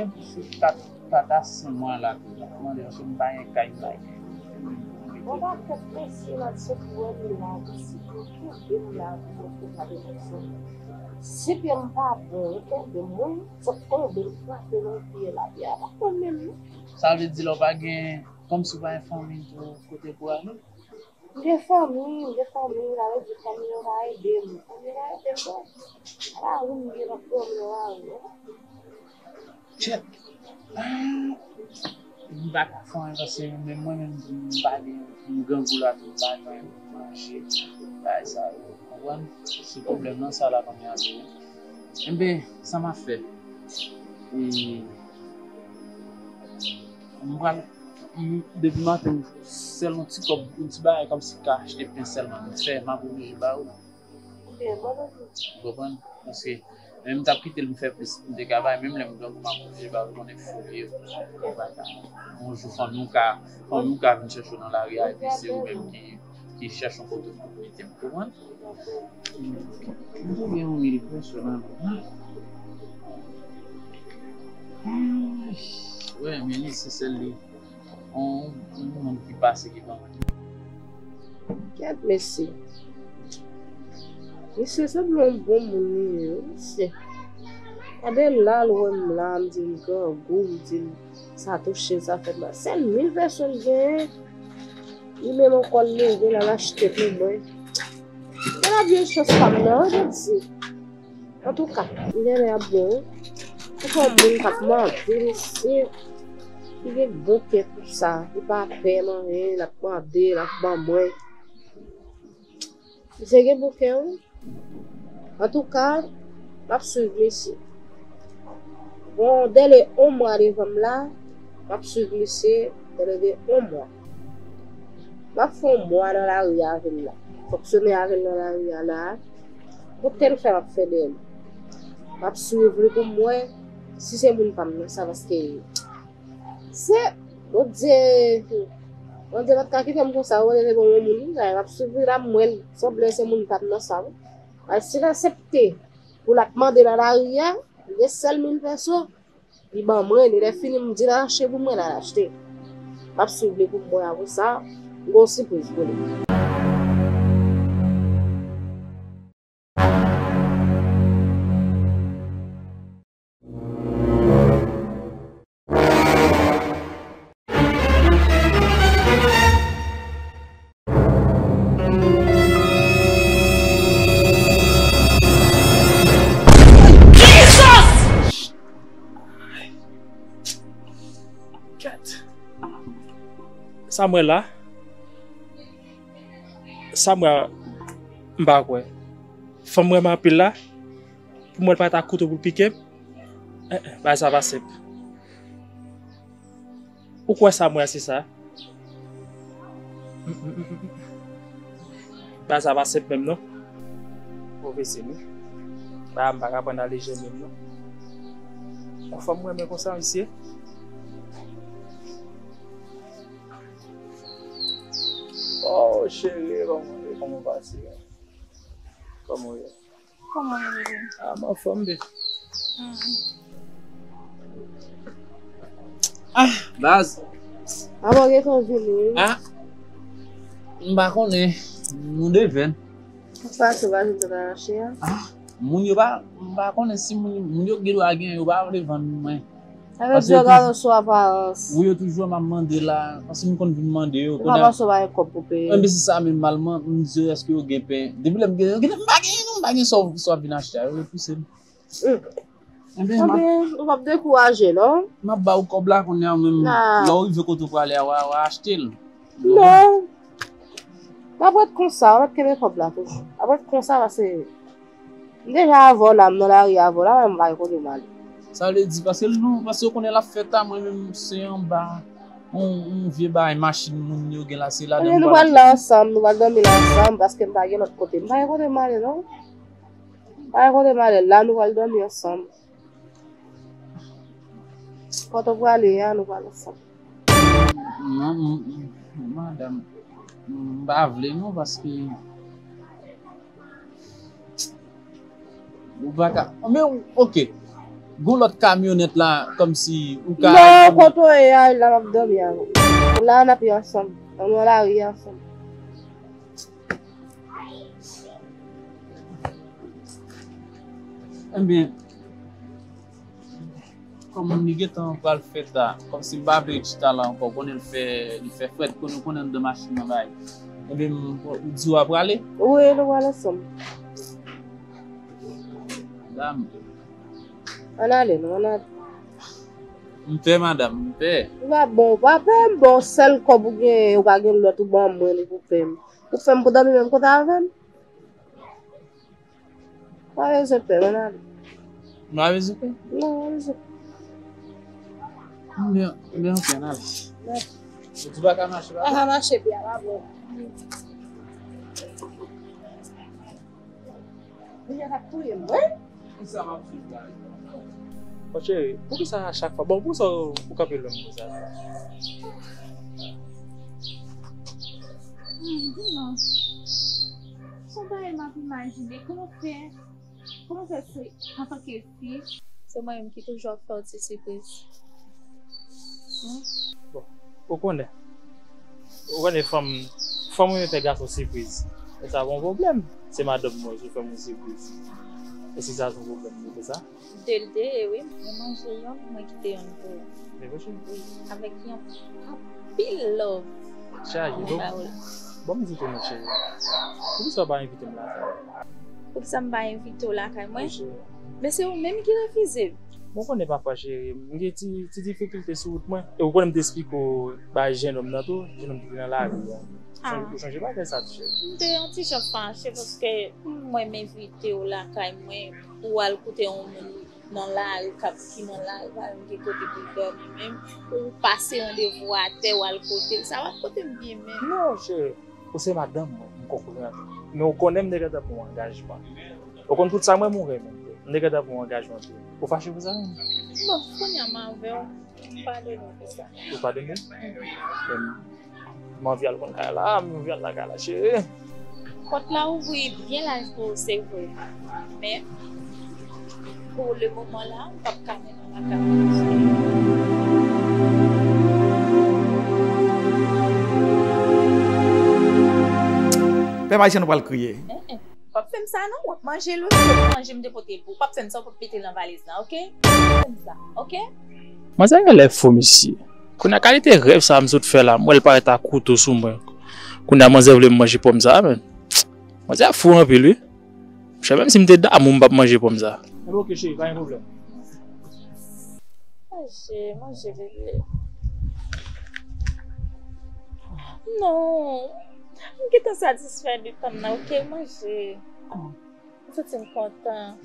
gen, se kat, kat a senk mwa la, tou. Mande, paske m pa gen kay, m pa gen. Yon pakèt mesye m ap sot wè m la, isit, yo kenbe m la, pou yo fè m ap bezwen. Si pye m pa bon, yo kenbe m, wi, sot tonbe, m frape nan pye la, pye a pa bon menm, non. Sa vle di la, w pa gen, kòmsi w pa gen fanmi tou, kote pou ale? M gen fanmi, m gen fanmi, sa vle di fanmi yo ka ede m. Fanmi yo ka ede m, bon. Ala, wi, m gen lòt pwoblèm, wi. Chèt. Ah, m pa ka fè anyen paske menm mwen menm m pa gen, m grangou la tou, m pa gen manje, bagay sa yo, konprann? Se pwoblèm nan sa la kounye a tou. Enben, sa m ap fè? E, m pral, m, depi maten, sèl yon ti kòb, yon ti bagay kòmsi ka achte pen sèlman, m fè, m ap oblije ba ou. Ou konprann? Paske menm m t ap kite l m fè plis, m te ka bay, menm lè m grangou, m ap oblije ba ou, konnen fou yo. Yon jou fanmi w ka, fanmi w ka vin chèche w nan lari a, epi se ou menm ki, ki chèche yon kote pou w mete m, konprann? M te gen yon mil peso nan men m. Wè, men li se sèl li. On, on moun ki pase ki ban mwen. Kèt mesye. Misye sanble yon bon moun li ye, wi, mesye. Gade la, l wè m la, m di l grangou, m di l sa touche l, sa fè l mal. Sèl mil peso l genyen, li menm ankò l leve l al achte pou mwen. Gade byen chans pa m nan, wi, jodi. Antouka, m gen lè ap bon, wi. Ou fè yon moun k ap mande, mesye, li gen bon kè konsa, li pa pè nan anyen, l ap mande, l ap ban mwen. Misye gen bon kè, wi. Antouka, m ap swiv misye. Bon, dèle yon mwa devan m la, m ap swiv misye, dèle de yon mwa. M ap fè yon mwa nan lari a avè l la. Fonksyone avè l nan lari a la. Kote l fè m ap fè dèyè l. M ap swiv li pou m wè si se moun pa m nan sa, paske se Bondye, Bondye pa t ka kite m konsa, Bondye te ban m yon moun, m ap swiv li la, m wè l sanble se moun pa m nan sa, wi. Paske si l aksepte pou l ap mande nan lari a, li gen sèl mil peso, li ban mwen, li lè fini m di l al achte pou mwen, l al achte. M ap swiv li pou m wè apre sa, m gen yon sipriz pou li. Kèt. Sa m wè la? Sa m wè a, m pa kwè. Fanm m renmen anpil la, pou mwen l pa ta kouto pou l pike m. Eh, eh, bagay sa pa senp. Ou kwè sa m wè a se sa? Bagay sa pa senp menm non. Pwofesè nou. Bagay m pa ka pran nan lejè menm non. Yon fanm mwen renmen konsa, mesye. Oh, cheri, kòman w ye? Kòman w pase? Kòman w ye? Kòman w ye, bebe? Ah, m anfòm, bebe. Ah, baz. Avan gen tan vini. Ah, m pa konnen. Nou devèn. Sa se pa vin tande mache a. Ah, moun yo pa, m pa konnen si moun, moun yo gen dwa gen, yo pa vle vann mwen. Sa vle di yo gade w sou aparans. Wi, yo toujou m ap mande la, paske m konn vin mande yo. Ou pa panse w pa gen kòb pou peye? Enben, se sa menm, m al man-, m di yo, èske yo gen pen? Depi lè m gen, yo gen, m pa gen, non, m pa gen sa w, sa w ap vin achte a, yo repouse m. Enben, m ap, enben, ou p ap dekouraje, non? M ap ba w kòb la kounye a menm. Lè w rive kote w prale a, w a, w a achte l. Non. M ap ret konsa, m ap kenbe kòb la toujou. M ap ret konsa paske m deja avè w la, m nan lari avè w la, men m pa gen kote m ale. Sa vle di, paske nou, paske w konnen l ap fèt a, mwen menm se anba yon, yon vye bagay machin moun yo gen la, se ladan nou pral la ansanm, nou pral dòmi la ansanm, paske m pa gen lòt kote. M pa gen kote m ale, non. Pa gen kote m ale, la nou pral dòmi ansanm. Kote w prale a, nou pral ansanm. Non, m, m, madanm, m pa vle non, paske ou pa ka, men, oke. Gon lòt kamyonèt la, kòmsi ou ka... Non, kote w ye a, la m ap dòmi avè w. La n ap ye ansanm. Ann nan lari ansanm. Ebyen, kòm li gentan pral fèt la, kòmsi m pa vle chita la ankò, konnen l fè, li fè frèt, konnen, konnen anndan machin nan bay. Ebyen, m, ou di w ap prale? Wi, nou pral ansanm. Dam. Ann ale, non, ann ale. M pè, madanm, m pè. Ou pa bon, ou pa pè, m ba w sèl kòb ou genyen, ou pa gen lòt, ou ban mwen li pou pè m. Ou fè m pou dòmi menm kote avè m? Pa bezwen pè, ann ale. M pa bezwen pè? Non, pa bezwen pè. Men, men, ok, ann ale. Mèsi. Ou di w pa ka mache, pa? M pa ka mache, pye a pa bon. Li t ap touye m, wi. Kisa m ap viv la? Bon, cheri, poukisa a chak fwa? Bon, poukisa ou, ou kanpe lwen m konsa? Hmm, di non. Se yon bagay m ap imajine. Kòman fè, kòman fè se, antanke fi, se mwen menm ki toujou ap fè w ti sipriz? Hmm? Bon, ou konnen. Ou konnen fanm, fanm renmen fè gason sipriz. E sa pa yon pwoblèm. Se madanm mwen, si w fè m yon sipriz. E si sa se yon pwoblèm, ou fè sa? De l te ye, wi. Mwen manje yonn, mwen kite yonn pou ou. Men mwen cheri. Wi, avèk yon anpil love. Chaje, mwen ba ou l. Bon, m di tou non, cheri. Poukisa w pa envite m lakay ou? Poukisa m pa envite w lakay mwen? Wi, cheri. Men se ou menm ki refize m. Bon, ou konnen pafwa, cheri, m gen ti, ti difikilte sou wout mwen. E ou konnen m te esplike w bay jennonm nan tou, jennonm ki te nan lari a. Ah. Ou chonje bagay sa tou, cheri. M te yon ti jan fache paske mwen m envite w lakay mwen pou w al koute yon moun nan lari, k ap, ki nan lari, pa menm gen kote pou l dòmi menm, ou pase randevou atè, w al kote l, sa pa t kote m byen menm. Non, cheri, ou se madanm mwen, m konprann. Men ou konnen m te gentan pran yon angajman. Ou konn tout sa mwen, m renmen. M te gentan pran yon angajman tou. Ou fache pou sa menm? Bon, kounye a m avè w, m padone w pou sa. Ou padone m? Men m anvi al konn kay la, m anvi al lakay la, cheri. Pòt la ouvri byen laj pou ou, se vre. Men, pou le moman la, m p ap ka mennen w lakay mwen. Pèp ayisyen, nou pral kriye. Eh, eh. P ap fè m sa non, w ap manje l wi, se pou manje m te pote l pou ou. P ap fè m sa, w p ap mete l nan valiz la, oke? P ap fè m sa, oke? Manzè genlè fou, mesye. Kounye a, kalite rèv sa a m sot fè la, m wè l parèt ak kouto sou mwen. Kounye a, manzè vle m manje pòm sa a, men. Manzè a fou anpil, wi. Monchè, menm si m te damou, m p ap manje pòm sa a. Enben, oke, cheri, pa gen pwoblèm. Manje, manje, bebe. Non. M gentan satisfè de tann nan, oke, manje. M santi m kontan.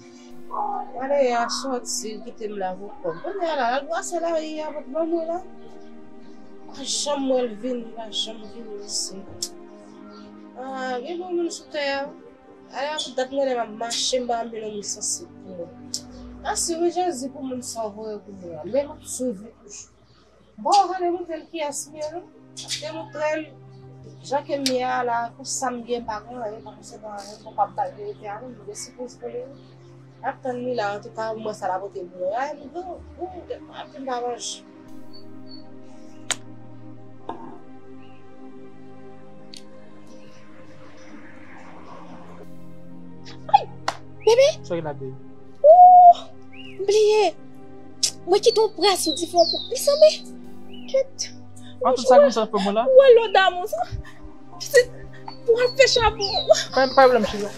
Malere a sòti, kite m la pou kò m. Kounye a la, l al brase lari a, pot ban mwen la. Pa janm wè l vini, pa janm vini isit. Ah, gen bon moun sou tè a. Ala pou dat mwen lè m ap mache, m pa janm vin yon moun sansib pou mwen. Mèsi wi Jezi pou moun sa w voye pou mwen an. Men m ap swiv li toujou. Bon, w ap demontre l kiyès m ye, non? W ap demontre l jan ke m ye a la, pou sa m gen, m pa gen anyen, pa posede anyen, m pa p ap bay verite a, non, m gen sipriz pou li, wi. N ap tann li la, antouka, mwen sa l ap pote pou mwen. Ay, m gran gou, m ap vin pa manje. Ay, bebe! Sa gen la, bebe? Ooh, m bliye. Mwen kite yon pra sou dife yon plis anbe. Kèt. An tout sa gen sa fè mwen la. Ou wè lòd damou sa? Se pou al fè chabon. Pa, pa pwoblèm, cheri.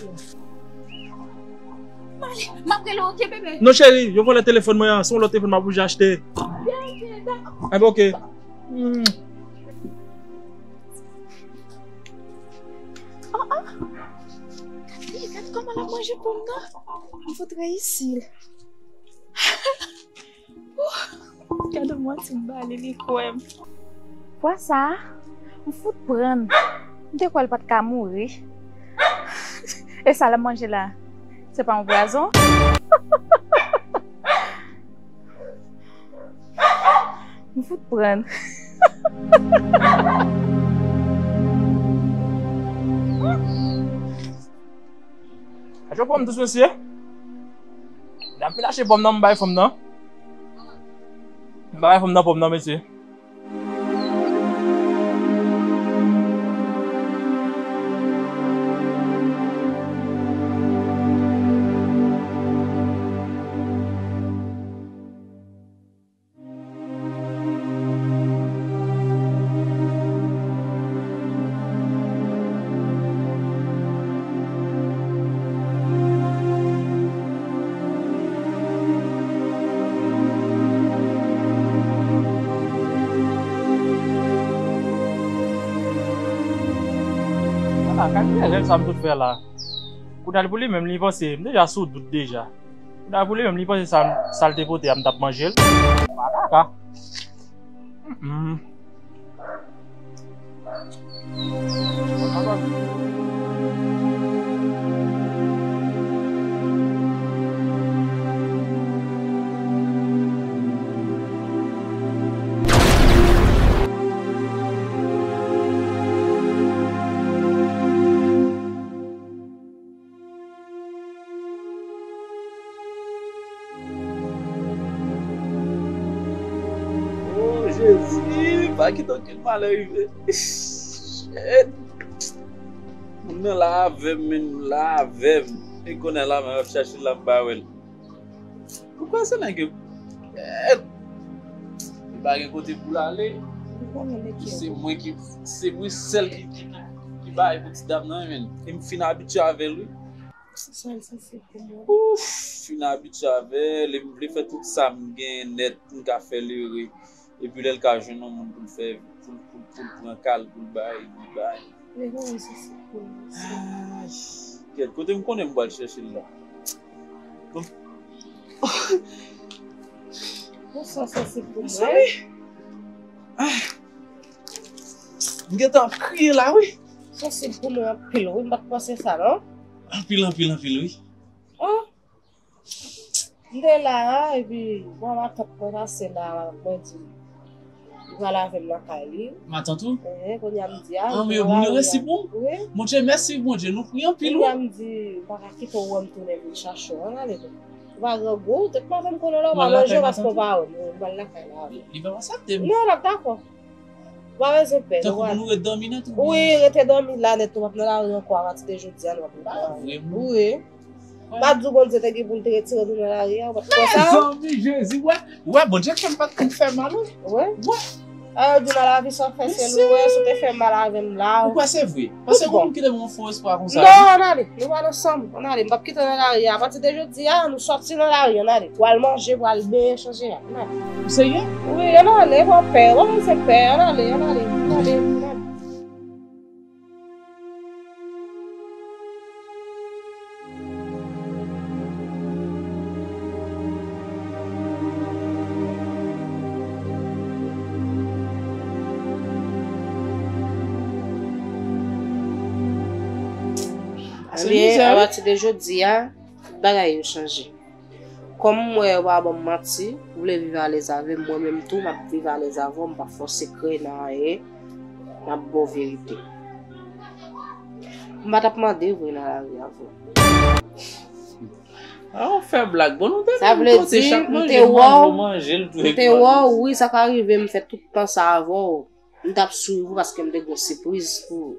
M ale, m ap rele w, oke, bebe? Non, cheri, yo vòlè telefòn mwen an. Se yon lòt telefòn m ap oblije achte. Oke, oke, dakò. Enben, oke. Hmm. Oh, oh. Ih, gad kòman l ap manje pòm nan. M fout reyisi l. Ooh, gade manti m ba li, li kwè m. Fwa sa a, m fout pran. M te kwè l pa t ka mouri. E sa l ap manje la, se pa yon pwazon? M fout pran. Acho pòm dous, mesye. N ap vin achte pòm nan, m bay fanm nan. M bay fanm nan pòm nan, mesye. Ala, kalite rèv sa m sot fè la. Kounye a pou li menm, li panse, m deja sou dout deja. Kounye a pou li menm, li panse sa, sa l te pote a, m t ap manje l. Makaka. Mm. O Jezi, pa kite okenn malè rive. Shit. Moun nan la avè m, menm la avè m. E kounye a la, m ap chache l la, m pa wè l. Ou kwè se nèg yo? Eh, li pa gen kote pou l ale. Se mwen ki, se mwen sèl ki, ki, ki, ki bay pou ti dam nan, men. E m fin abitye avè l, wi. Sa l sanse pou mwen. Ouf, fin abitye avè l, e m vle fè tout sa m gen nèt, m ka fè l ere. Epi lè l ka jwenn yon moun pou l fè, pou l, pou l, pou l pran ka l, pou l bay, li bay. Men non, sa se pou mwen, sa. Ay, kèt, kote m konnen m pral chèche l la? Bon. Bon, sa, sa se pou mwen. Mezanmi. Ah. M gentan ap kriye la, wi. Sa se pou mwen anpil, wi. M pa t panse sa, non. Anpil, anpil, anpil, wi. Ah. M te la a, epi, bon, matant mwen pase la, mwen di, li pral avè m nan kay li. Matant ou? Ehe, kounye a m di, a, ah, men bon, yo resi pou ou? Wi. Bondye, mèsi, Bondye, nou priye anpil, wi. Kounye a m di, m pa ka kite w wè m tounen vin chache w, ann ale non. Ou pa grangou, tout maten m konnen la, ou pa manje paske w pa wè m, m pral lakay la. Li pa aksepte m. Non, l ap dakò. Ou pa bezwen pè, non. Tankou pou nou ret dòmi nèt, ou byen? Wi, rete dòmi la nèt, nou p ap nan lari ankò, apati de jodi a, nou p ap nan lari. Pa vre, non. Wi. Pa di w Bondye te gen pou l te retire nou nan lari a, ou pa t kwè sa? Mezanmi, Jezi, wè, wè, Bondye fè m pa t konn fè mal, wi. Wi. Wè. A, yo di nan lavi sa w fè se louwe, si w te fè mal avè m la. Ou kwè se vre? Paske ou konn kite m yon fo espwa konsa, wi. Non, ann ale, nou pral ansanm, ann ale, m p ap kite w nan lari a, apati de jodi a, nou sòti nan lari, ann ale. Pral manje, pral benyen, chanje a. Ou serye? Wi, ann ale, pran pè. Ou pa bezwen pè. Ann ale, ann ale, ann ale, ann ale. Ebyen, apati de jodi a, tout bagay yo chanje. Kòm m wè ou pa ban m manti, ou vle viv alèz avè m, mwen menm tou, m ap viv alèz avè w, m p ap fè w sekrè nan anyen, m ap ba w verite. M pa t ap mande vre nan lari avè w. A, ou fè blag. Bon, nou te menm kote, chak manje m manje, ou manje l tou. M te wè w, wi, sa ka rive m fè tout tan sa avè w. M t ap swiv ou paske m te gen yon sipriz pou ou.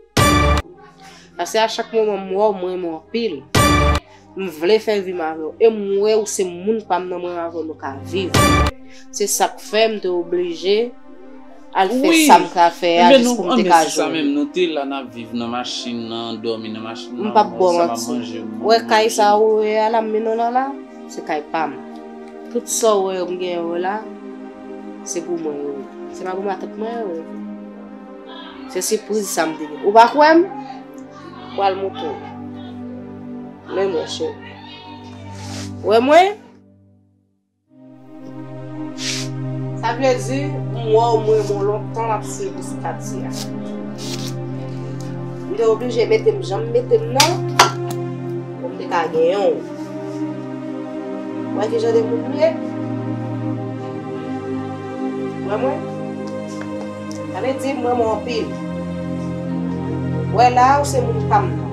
Paske a chak moman m wè w, m renmen w anpil. M vle fè vi m avè w. E m wè ou se moun pa m nan, mwen avè w nou ka viv. Se sa k fè m te oblije al fè sa m ka fè a jis pou m te ka jwenn ou. Wi, men nou, anben se sa menm, nou te la n ap viv nan machin nan, dòmi nan machin nan, m ap bwè manti. Ou wè kay sa ou wè a la, m mennen w nan la, se kay pa m. Tout sa w wè yo m genyen yo la, se pou mwen yo ye. Se pa pou matant mwen yo ye. Se sipriz sa m te gen. Ou pa kwè m? Pral montre w. Men mwen cheri. Wè mwen? Sa vle di, m wè w, m renmen w lontan, m ap swiv ou sou Katia. M te oblije mete m jan m mete m nan, pou m te ka genyen w. Wè kijan de moun m ye? Wè mwen? Sa vle di m renmen w anpil. Wè la a, ou se moun pa m nan.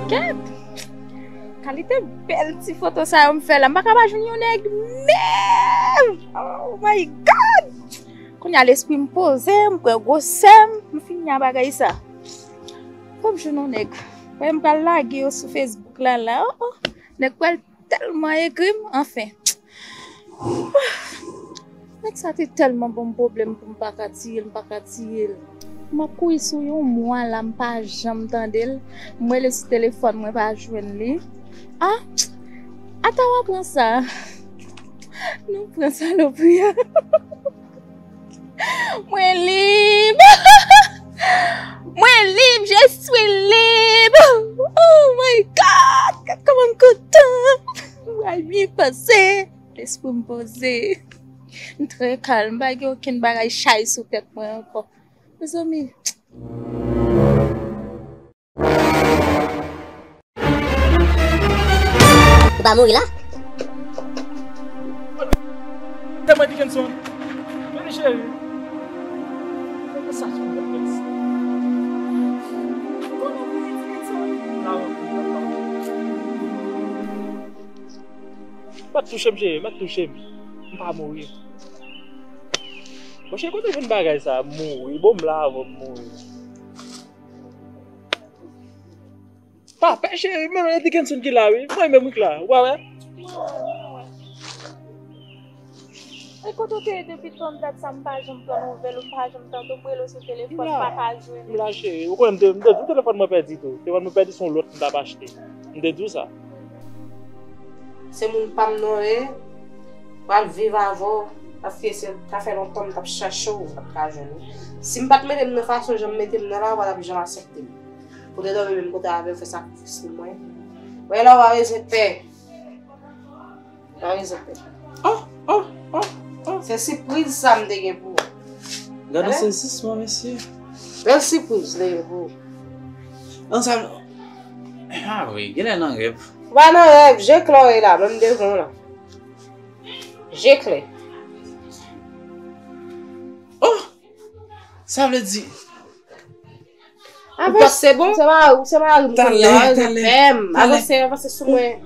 Kèt! Kalite bèl ti foto sa yo m fè la, m pa ka pa jwenn yon nèg menm! Oh my God! Kounye a lespri m poze, m pran gwosè m, m fin nan bagay sa. Fò m jwenn yon nèg. Wè m pral lage yo sou Facebook la la. Oh, oh. Nèg pral tèlman ekri m, anfen. Nèg sa te tèlman ban m pwoblèm pou m pa ka tiye l, m pa ka tiye l. M ap kouri sou yon mwa la, m pa janm tande l. M rele sou telefòn, mwen pa jwenn li. Ah! Ata w a pran sa. Nou pran salopri a. Mwen lib! Mwen lib! Je suis libre! Oh my God! Gad kòman m kontan! M pral byen panse! Lespri m poze. M trè kalm. M pa gen okenn bagay chay sou tèt mwen ankò. Mezanmi. Ou pa mouri la? Tèlman Dickenson. Vini cheri. Sa sou la mès. Ou konnen mouri Dickenson. La ou pa touche m cheri, pa touche m. M pa mouri. Bon cheri, kote w jwenn bagay sa? Mouri. Bon m la avan m mouri. Pa pè cheri, men e Dickenson ki la wi. Mwen menm wi k la. Ou pa wè? E kote w te ye depi tan dat sa m pa janm pran nouvèl ou, m pa janm tande w, m rele w sou telefòn, m pa ka jwenn ou. M la cheri, ou konnen m te, m te di w telefòn mwen pèdi tou. Telefòn mwen pèdi se yon lòt m t ap achte. M te di w sa. Se moun pa m non w ye, pral viv avè w, paske se, sa fè lontan m t ap chache w, m pa t ka jwenn ou. Si m pa t mete m nan fason jan m mete m nan la, ou pa t ap janm aksepte m. Pou te dòmi menm kote avè w, fè sakrifis pou mwen. Wè la, ou pa bezwen pè. Ou pa bezwen pè. Oh, oh, oh, oh. Se sipriz sa m te gen pou ou. Gade sezisman, mesye. Bèl sipriz m te gen pou ou. An sa, ah wi, genlè nan rèv. Ou pa nan rèv, je klè w ye la, menm devan w la. Je klè. Oh! Sa vle di, Avanse bon. Se mari, se mari m kounye a, avanse, avanse sou mwen.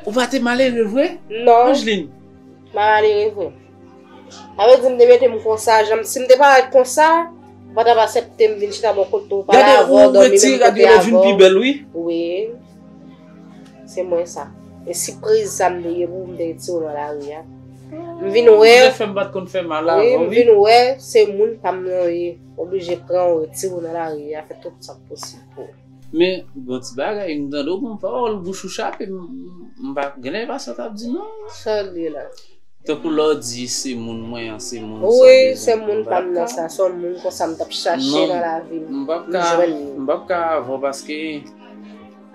Ou pa te malere vre? Non. Angeline. M pa malere vre. Sa vle di m te mete m konsa, jan m, si m te parèt konsa, ou pa t ap aksepte m vin chita bò kote w, pale avè w, dòmi menm kote avè w. Wi. Se mwen sa. E sipriz sa m te ye pou m te retire w nan lari a. M vin wè. Ou fè m pa t konn fè mal avan wi. M vin wè se moun pa m nan w ye. Oblije pran w retire w nan lari a, fè tout sa k posib pou ou. Men bon ti bagay, m tande w gon pawòl, bouch ou chape, m pa genlè pa sa w t ap di non. Sa l ye la? Tankou lè w di se moun mwen an, se moun sa w bezwen. Wi, se moun pa m nan sa, se yon moun konsa m t ap chache nan lavi m, m jwenn li. M p ap ka avè w paske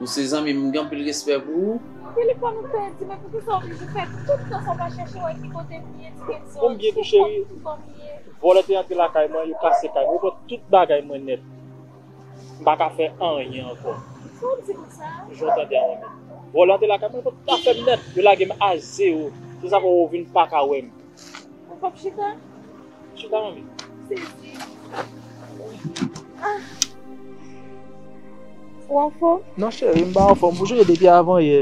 Ou se zanmi m, m gen anpil respè pou ou. Telefòn ou pèdi, men poukisa w oblije fè tout tan sa w pa chèche wè ki kote m ye, ti Kenson? Konbyen tou, cheri? Vòlè te antre lakay mwen, yo kase kay mwen, yo pran tout bagay mwen nèt. M pa ka fè anyen ankò. Sa w di konsa? Jan w tande a, manmi. Vòlè antre lakay mwen, yo pran tout afè m nèt. Yo lage m a zewo. Se sa fè w vin pa ka wè m. Ou p ap chita? Chita, manmi. Sezi. Ah. Ou anfòm? Non, cheri, m pa anfòm. Ou sonje depi avan yè,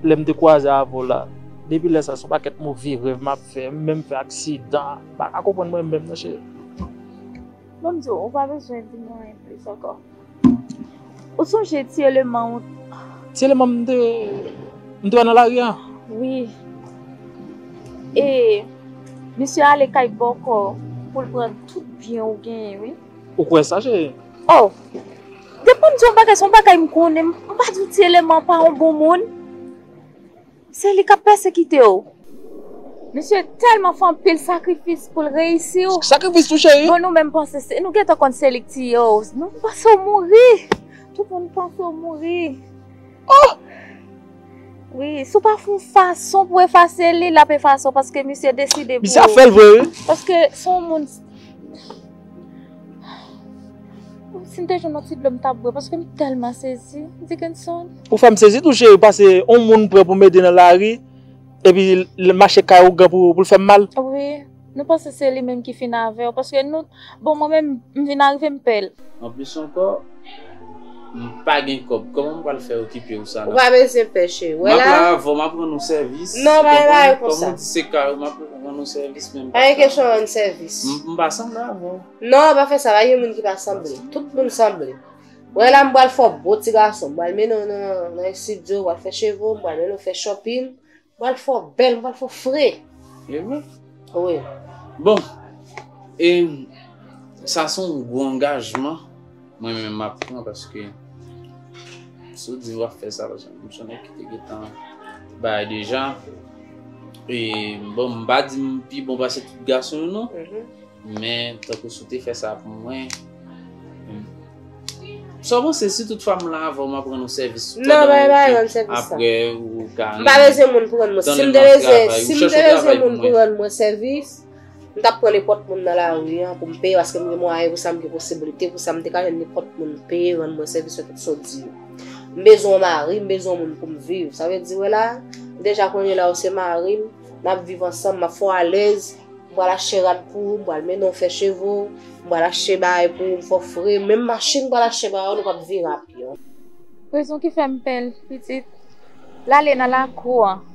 lè m te kwaze avè w la. Depi lè sa, se yon pakèt move rèv m ap fè. M menm fè aksidan. M pa ka konprann mwen menm, non, cheri. Bon, m di w, ou pa bezwen di m anyen plis ankò. Ou sonje ti eleman ou? Ti eleman m te, m te wè nan lari a? Wi. E, misye ale kay bòkò pou l pran tout byen ou genyen, wi. Ou kwè sa, cheri? Oh! Depi m di yon bagay, se yon bagay m konnen. M pa di w ti eleman pa yon bon moun. Se li k ap pèsekite w. Misye tèlman fè anpil sakrifis pou l reyisi w. Sakrifis tou, cheri? Bon, nou menm panse se, nou gentan konn se li k tiye w. Nou panse w mouri. Tout moun panse w mouri. Oh! Wi, si w pa fè yon fason pou efase li, l ap efase w paske misye deside pou... Misye ap fè l vre, wi. Paske se yon moun. Si m te jwenn yon ti dlo m t ap bwè, paske m tèlman sezi, Dickenson. Ou fè m sezi tou, cheri, paske yon moun m pran pou m ede nan lari, epi l mache kay ougan pou, pou l fè m mal. Wi, nou panse se li menm ki fin avè w, paske nou, bon, mwen menm, m vin arive m pè l. Anplis ankò, m pa gen kòb. Kòman m pral fè okipe w sa la? Ou pa bezwen pè, cheri. M ap la avè w, m ap rann ou sèvis. Non, pa gen bagay konsa. Kòm ou di se kay ou, m ap rann ou sèvis, men m pa... Pa gen kesyon rann sèvis. M, m pa sanble avè w. Non, pa fè sa, pa gen moun ki pa sanble. Tout moun sanble. Wè la, m pral fè w bo ti gason. M pral mennen w nan, nan estidyo, m pral fè cheve w, m pral mennen w fè shopping, m pral fè w bèl, m pral fè w fre. E vre? Wi. Bon, e sa se yon gwo angajman mwen menm m ap pran paske si w di w ap fè sa, paske m se yon nèg ki te gentan bay deja. E bon, m pa di m pi bon pase tout gason yo non. Men tankou si w te fè sa pou mwen, sa w panse si tout fwa m la avè w, m ap rann ou sèvis pandan ou okipe, apre ou ka renmen tann lè m ap travay, ou chèche yon travay pou mwen. Si m te bezwen moun pou rann mwen sèvis, m t ap pran nenpòt moun nan lari an pou m peye, paske m gen mwayen pou sa, m gen posiblite pou sa, m te ka jwenn nenpòt moun peye rann mwen sèvis, fè tout sa w di yo. M bezwen yon mari, m bezwen yon moun pou m viv. Sa vle di, wè la, deja kounye la, ou se mari m, n ap viv ansanm, m ap fè w alèz, m pral achte rad pou ou, m pral mennen w fè cheve w, m pral achte bagay pou ou, m fè w fre, menm machin m pral achte ba ou, nou p ap vire a pye. Rezon ki fè m pè l, pitit, l ale nan lakou an,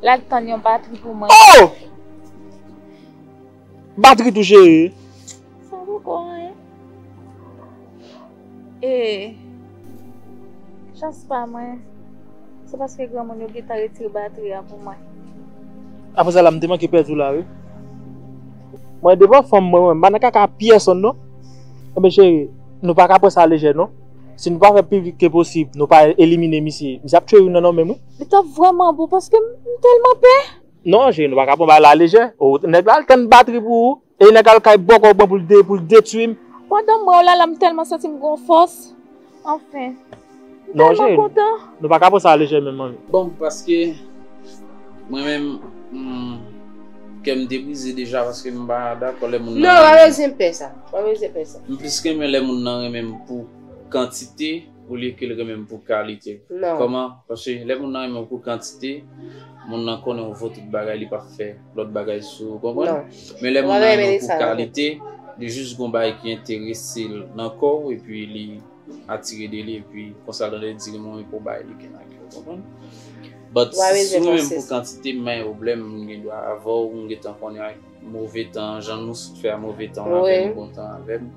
l al tann yon batri pou mwen. Oh! Batri tou, cheri. Sa poko anyen. E chans pa mwen, se paske granmoun yo gentan retire batri a pou mwen. Apre sa la, m te manke pèdi w la, wi. Mwen, devan fanm mwen, mwen, m pa nan kaka pyèsonn, non. Ebyen, cheri, nou pa ka pran sa lejè, non. Si nou pa fè pi vit ke posib, nou pa elimine misye, misye ap tchwe youn nan nou menm, wi. Li t ap vrèman bon, paske m, m tèlman pè. Non, cheri, nou pa ka pran bagay la lejè. O, nèg la al tann batri pou ou. E nèg al kay bòkò pran pou l de, pou l detwi m. Pandan m wè w la, la m tèlman santi m gon fòs. Anfen. M tèlman kontan. Non, cheri, nou pa ka pran sa lejè menm, manmi. Bon, paske mwen menm, hmm, kè m te brize deja, paske m pa dakò lè moun nan renmen m. Non, pa bezwen pè sa. Pa bezwen pè sa. M plis renmen lè moun nan renmen m pou kantite olye ke l renmen m pou kalite. Non. Kòman? Paske lè moun nan renmen w pou kantite, moun nan konnen w vo tout bagay, li p ap fè lòt bagay sou ou, konprann? Non. Men lè moun nan renmen w pou kalite, li jis gon bagay ki enterese l nan kò w, epi li atire de li, epi konsa l tande l di renmen w, epi w bay li ken ak yo, konprann? But si w renmen m pou kantite, m pa gen pwoblèm, m gen dwa avè w, m gentan konnen ak move tan, jan nou sot fè a move tan, w avè m, bon tan avè m.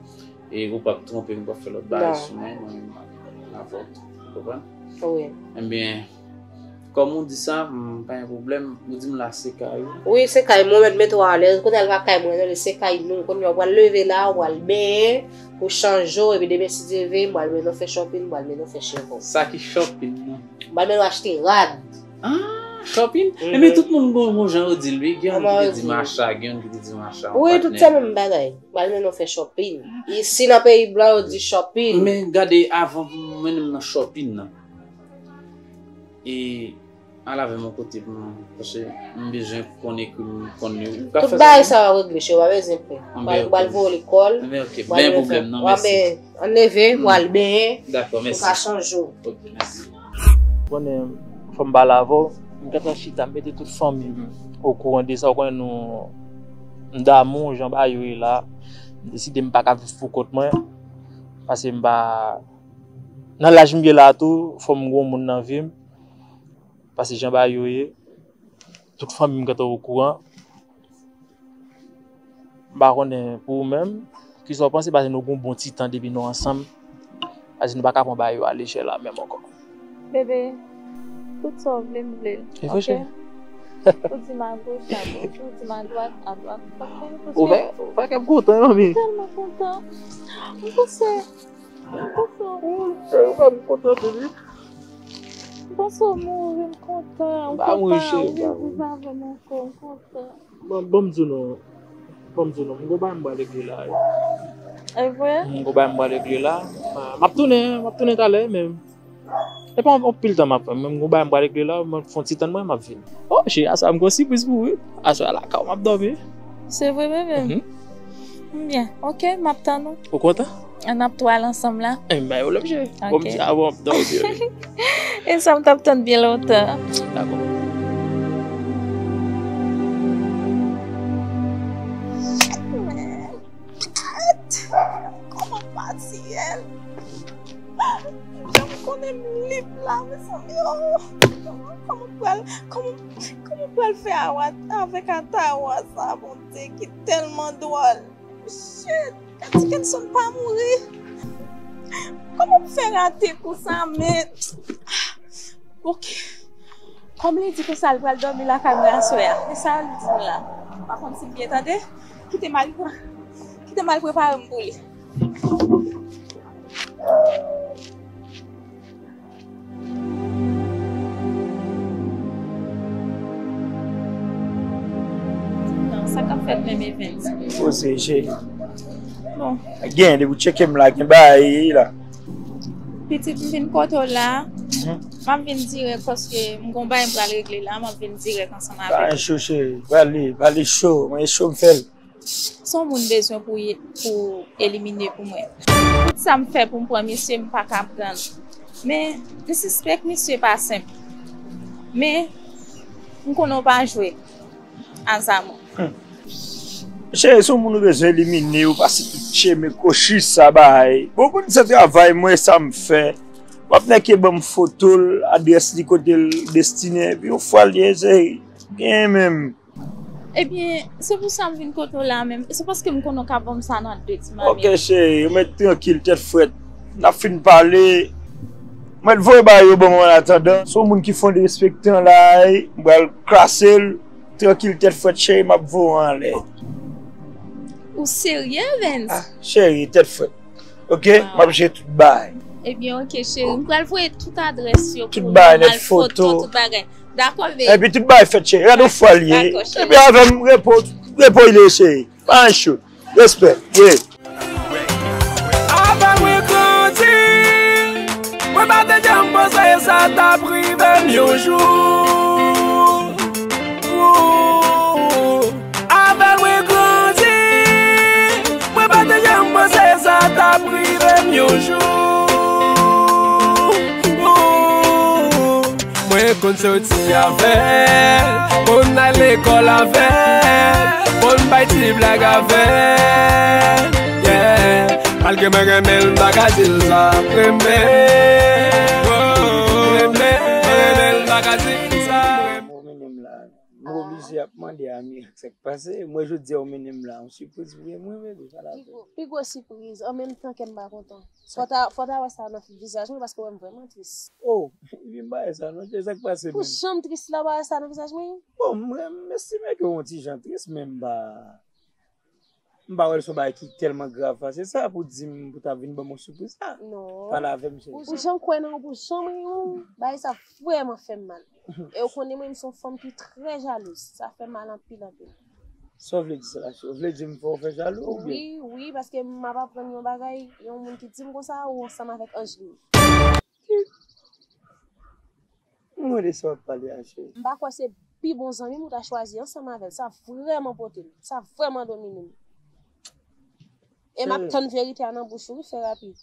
E ou p ap twonpe m, ou p ap fè lòt bagay sou mwen, mwen menm m ap avè w tou. Ou konprann? Wi. Ebyen, kòm ou di sa, m pa gen pwoblèm. Ou di m la se kay ou? Wi, se kay mwen, mèt mete w alèz. Kounye a l pa kay mwen, non, li se kay nou. Kounye a w pral leve la, w pral benyen, ou chanje w, epi demen si Dye vle, m pral mennen w fè shopping, m pral mennen w fè cheve w. Sa ki shopping nan? M pral mennen w achte rad. Ah, shopping? Ebyen, tout moun gon, gon jan yo di l, wi. Gen youn ki te di m acha, gen youn ki te di m acha, yon patnè. Wi, tout se menm bagay. M pral mennen w fè shopping. Isi nan peyi blan, yo di shopping. Men gade, avan pou m mennen m nan shopping nan, E al avè m yon kote pou mwen, paske m bezwen konn ekri, m konn li. Ou ka fè sa pou mwen? Tout bagay sa w ap regle, cheri, w pa bezwen pè. Ou pral voye w lekòl, ou pral refè, w ap ben, ann leve, w al benyen, ou ka chanje w. Konnen, fò m pale avè w, m gentan chita, m mete tout fanmi m okouran de sa, ou konnen nou, m damou jan bagay yo ye la, m deside m pa ka viv pou kont mwen, paske m pa, nan laj m ye la tou, fò m gen yon moun nan vi m, paske jan bagay yo ye, tout fanmi m gentan okouran. M pa konnen pou ou menm, kisa w panse, paske nou gen yon bon ti tan depi nou ansanm, paske nou pa ka pran bagay yo a lejè la menm ankò. Bebe, tout sa w vle, m vle l. E vre, cheri? Ou di m agoch, agoch, ou di m adwat, adwat. Ou fè, ou fè kè m kontan, manmi. M tèlman kontan. M panse, m panse. Ou fè m kontan, bebe. M panse w mouri, m kontan. M pa mouri, cheri, m pa mouri. Ou viv avè m ankò, m kontan. Bon, bon, m di w non. Bon, m di w non. M gon bagay m pral regle la, wi. E vre? M gon bagay m pral regle la. M ap tounen, m ap tounen talè, men e pa yon pil tan m ap fè. Men m gon bagay m pral regle la, m fè yon ti tann mwen, m ap vini. O, cheri, aswè a m gon sipriz pou ou, wi. Aswè a lakay ou m ap dòmi. Se vre, bebe? Mhm. Byen, oke, m ap tann ou. Ou kontan? Ann ap tou al ansanm la. E, m bay ou lòt je. Bon, m di a, bon, m tann ou byen. E sa m t ap tann byen lontan. Dakò. Kòman pati yè? Jan m konnen m lib la, mezanmi, oh. Kòman, kòman pral, kòman, kòman pral fè avèk atawa sa, Bondye, ki tèlman dwòl? Shit, Tikenson pa mouri. Kòman m fè rate kou sa, men? Ok. Kòm li di konsa, li pral dòmi lakay mwen aswè a. E sa li di m la. Pa konn si m byen tande. Kite m al, kite m al prepare m pou li. Sa k ap fèt menm, Evens? Poze, cheri. Bon. Gen, depi w tcheke m la, gen bagay la. Pitit, m vin kote w la. Mhm. M ap vin dirèk paske m gon bagay m pral regle la. M ap vin dirèk ansanm avè w. Pa cho, cheri. Prale, prale cho. Mwen cho m fè l. Se yon moun bezwen pou, pou elimine pou mwen. Tout sa m fè pou m pran misye, m pa ka pran l. Men, disrespect misye pa senp. Men, m konnen w pa jwe a zam ou. Hmm. Cheri, se yon moun ou bezwen elimine, ou pase tout chemen, kwochi sa bay. Bon, ou konn se travay mwen, sa m fè. W ap nèk ban m foto l, adrès li, kote l destine, epi yon fwa l ye, cheri, gen menm. Ebyen, se pou sa m vin kote w la menm. Se paske m konnen w ka ban m sa nan de ti mamit. Ok, cheri, ou mèt trankil, tèt frèt. N ap fin pale. Mwen voye bagay yo ban mwen an atandan. Se yon moun ki fon derespektan la, m pral krase l. Trankil, tèt frèt, cheri, m ap voye w anlè. Ou serye, Evens? Ah, cheri, tèt frèt. Ok, m ap jere tout bagay. Ebyen, ok, cheri. M pral voye tout adrès yo pou ou, nòmal, foto, tout bagay. Dakò, baby. Epi tout bagay fèt, cheri. Gade yon fwa l ye. Dakò, cheri. Epi avè m, repo, repo l ye, cheri. Pa ancho. Respè. Yeah. Avè mwen grandi. Mwen pa te janm panse sa t ap rive m yon jou. Ooh. Avè mwen grandi, mwen pa te janm panse sa t ap rive m yon jou. Mwen konn soti avè l, konn al lekòl avè l, konn bay ti blag avè l, yeah. Malgre mwen renmen l, m pa ka di l sa m renmen. Oh, renmen, mwen renmen l, m pa ka di l sa m renmen. M oblije ap mande a mirak sa k pase. Mwen jodi a ou mennen m la, yon sipriz pou mwen, bebe, pale avè m. Pi gwo, pi gwo sipriz, an menm tan kè m pa kontan. Fò ta, fò ta wè sa nan vizaj mwen, paske w wè m vrèman tris. Oh, epi m pa wè sa non, cheri, sa k pase menm? Pou jan m tris la, w pa wè sa nan vizaj mwen? Bon, mwen, m estime ke w yon ti jan tris, men m pa, m pa wè l se yon bagay ki tèlman grav pase sa pou di m, pou ta vin ban m yon sipriz la. Non. Pale avè m, cheri. Pou jan m kwè nan ou, pou jan mwen renmen w, bagay sa vrèman fè m mal. E ou konnen mwen, m se yon fanm ki trè jalouz. Sa fè m mal anpil, anpil. Sa w vle di sa la, cheri? Ou vle di m fè w fè jalou, oubyen? Wi, wi, paske m ap aprann yon bagay, yon moun ki di m konsa, ou ansanm avèk Angeline. M wè de sa w ap pale a, cheri. M pa kwè se pi bon zanmi m ou ta chwazi ansanm avè l. Sa vrèman pote m. Sa vrèman domine m. E m ap tann verite a nan bouch ou, wi, fè rapid.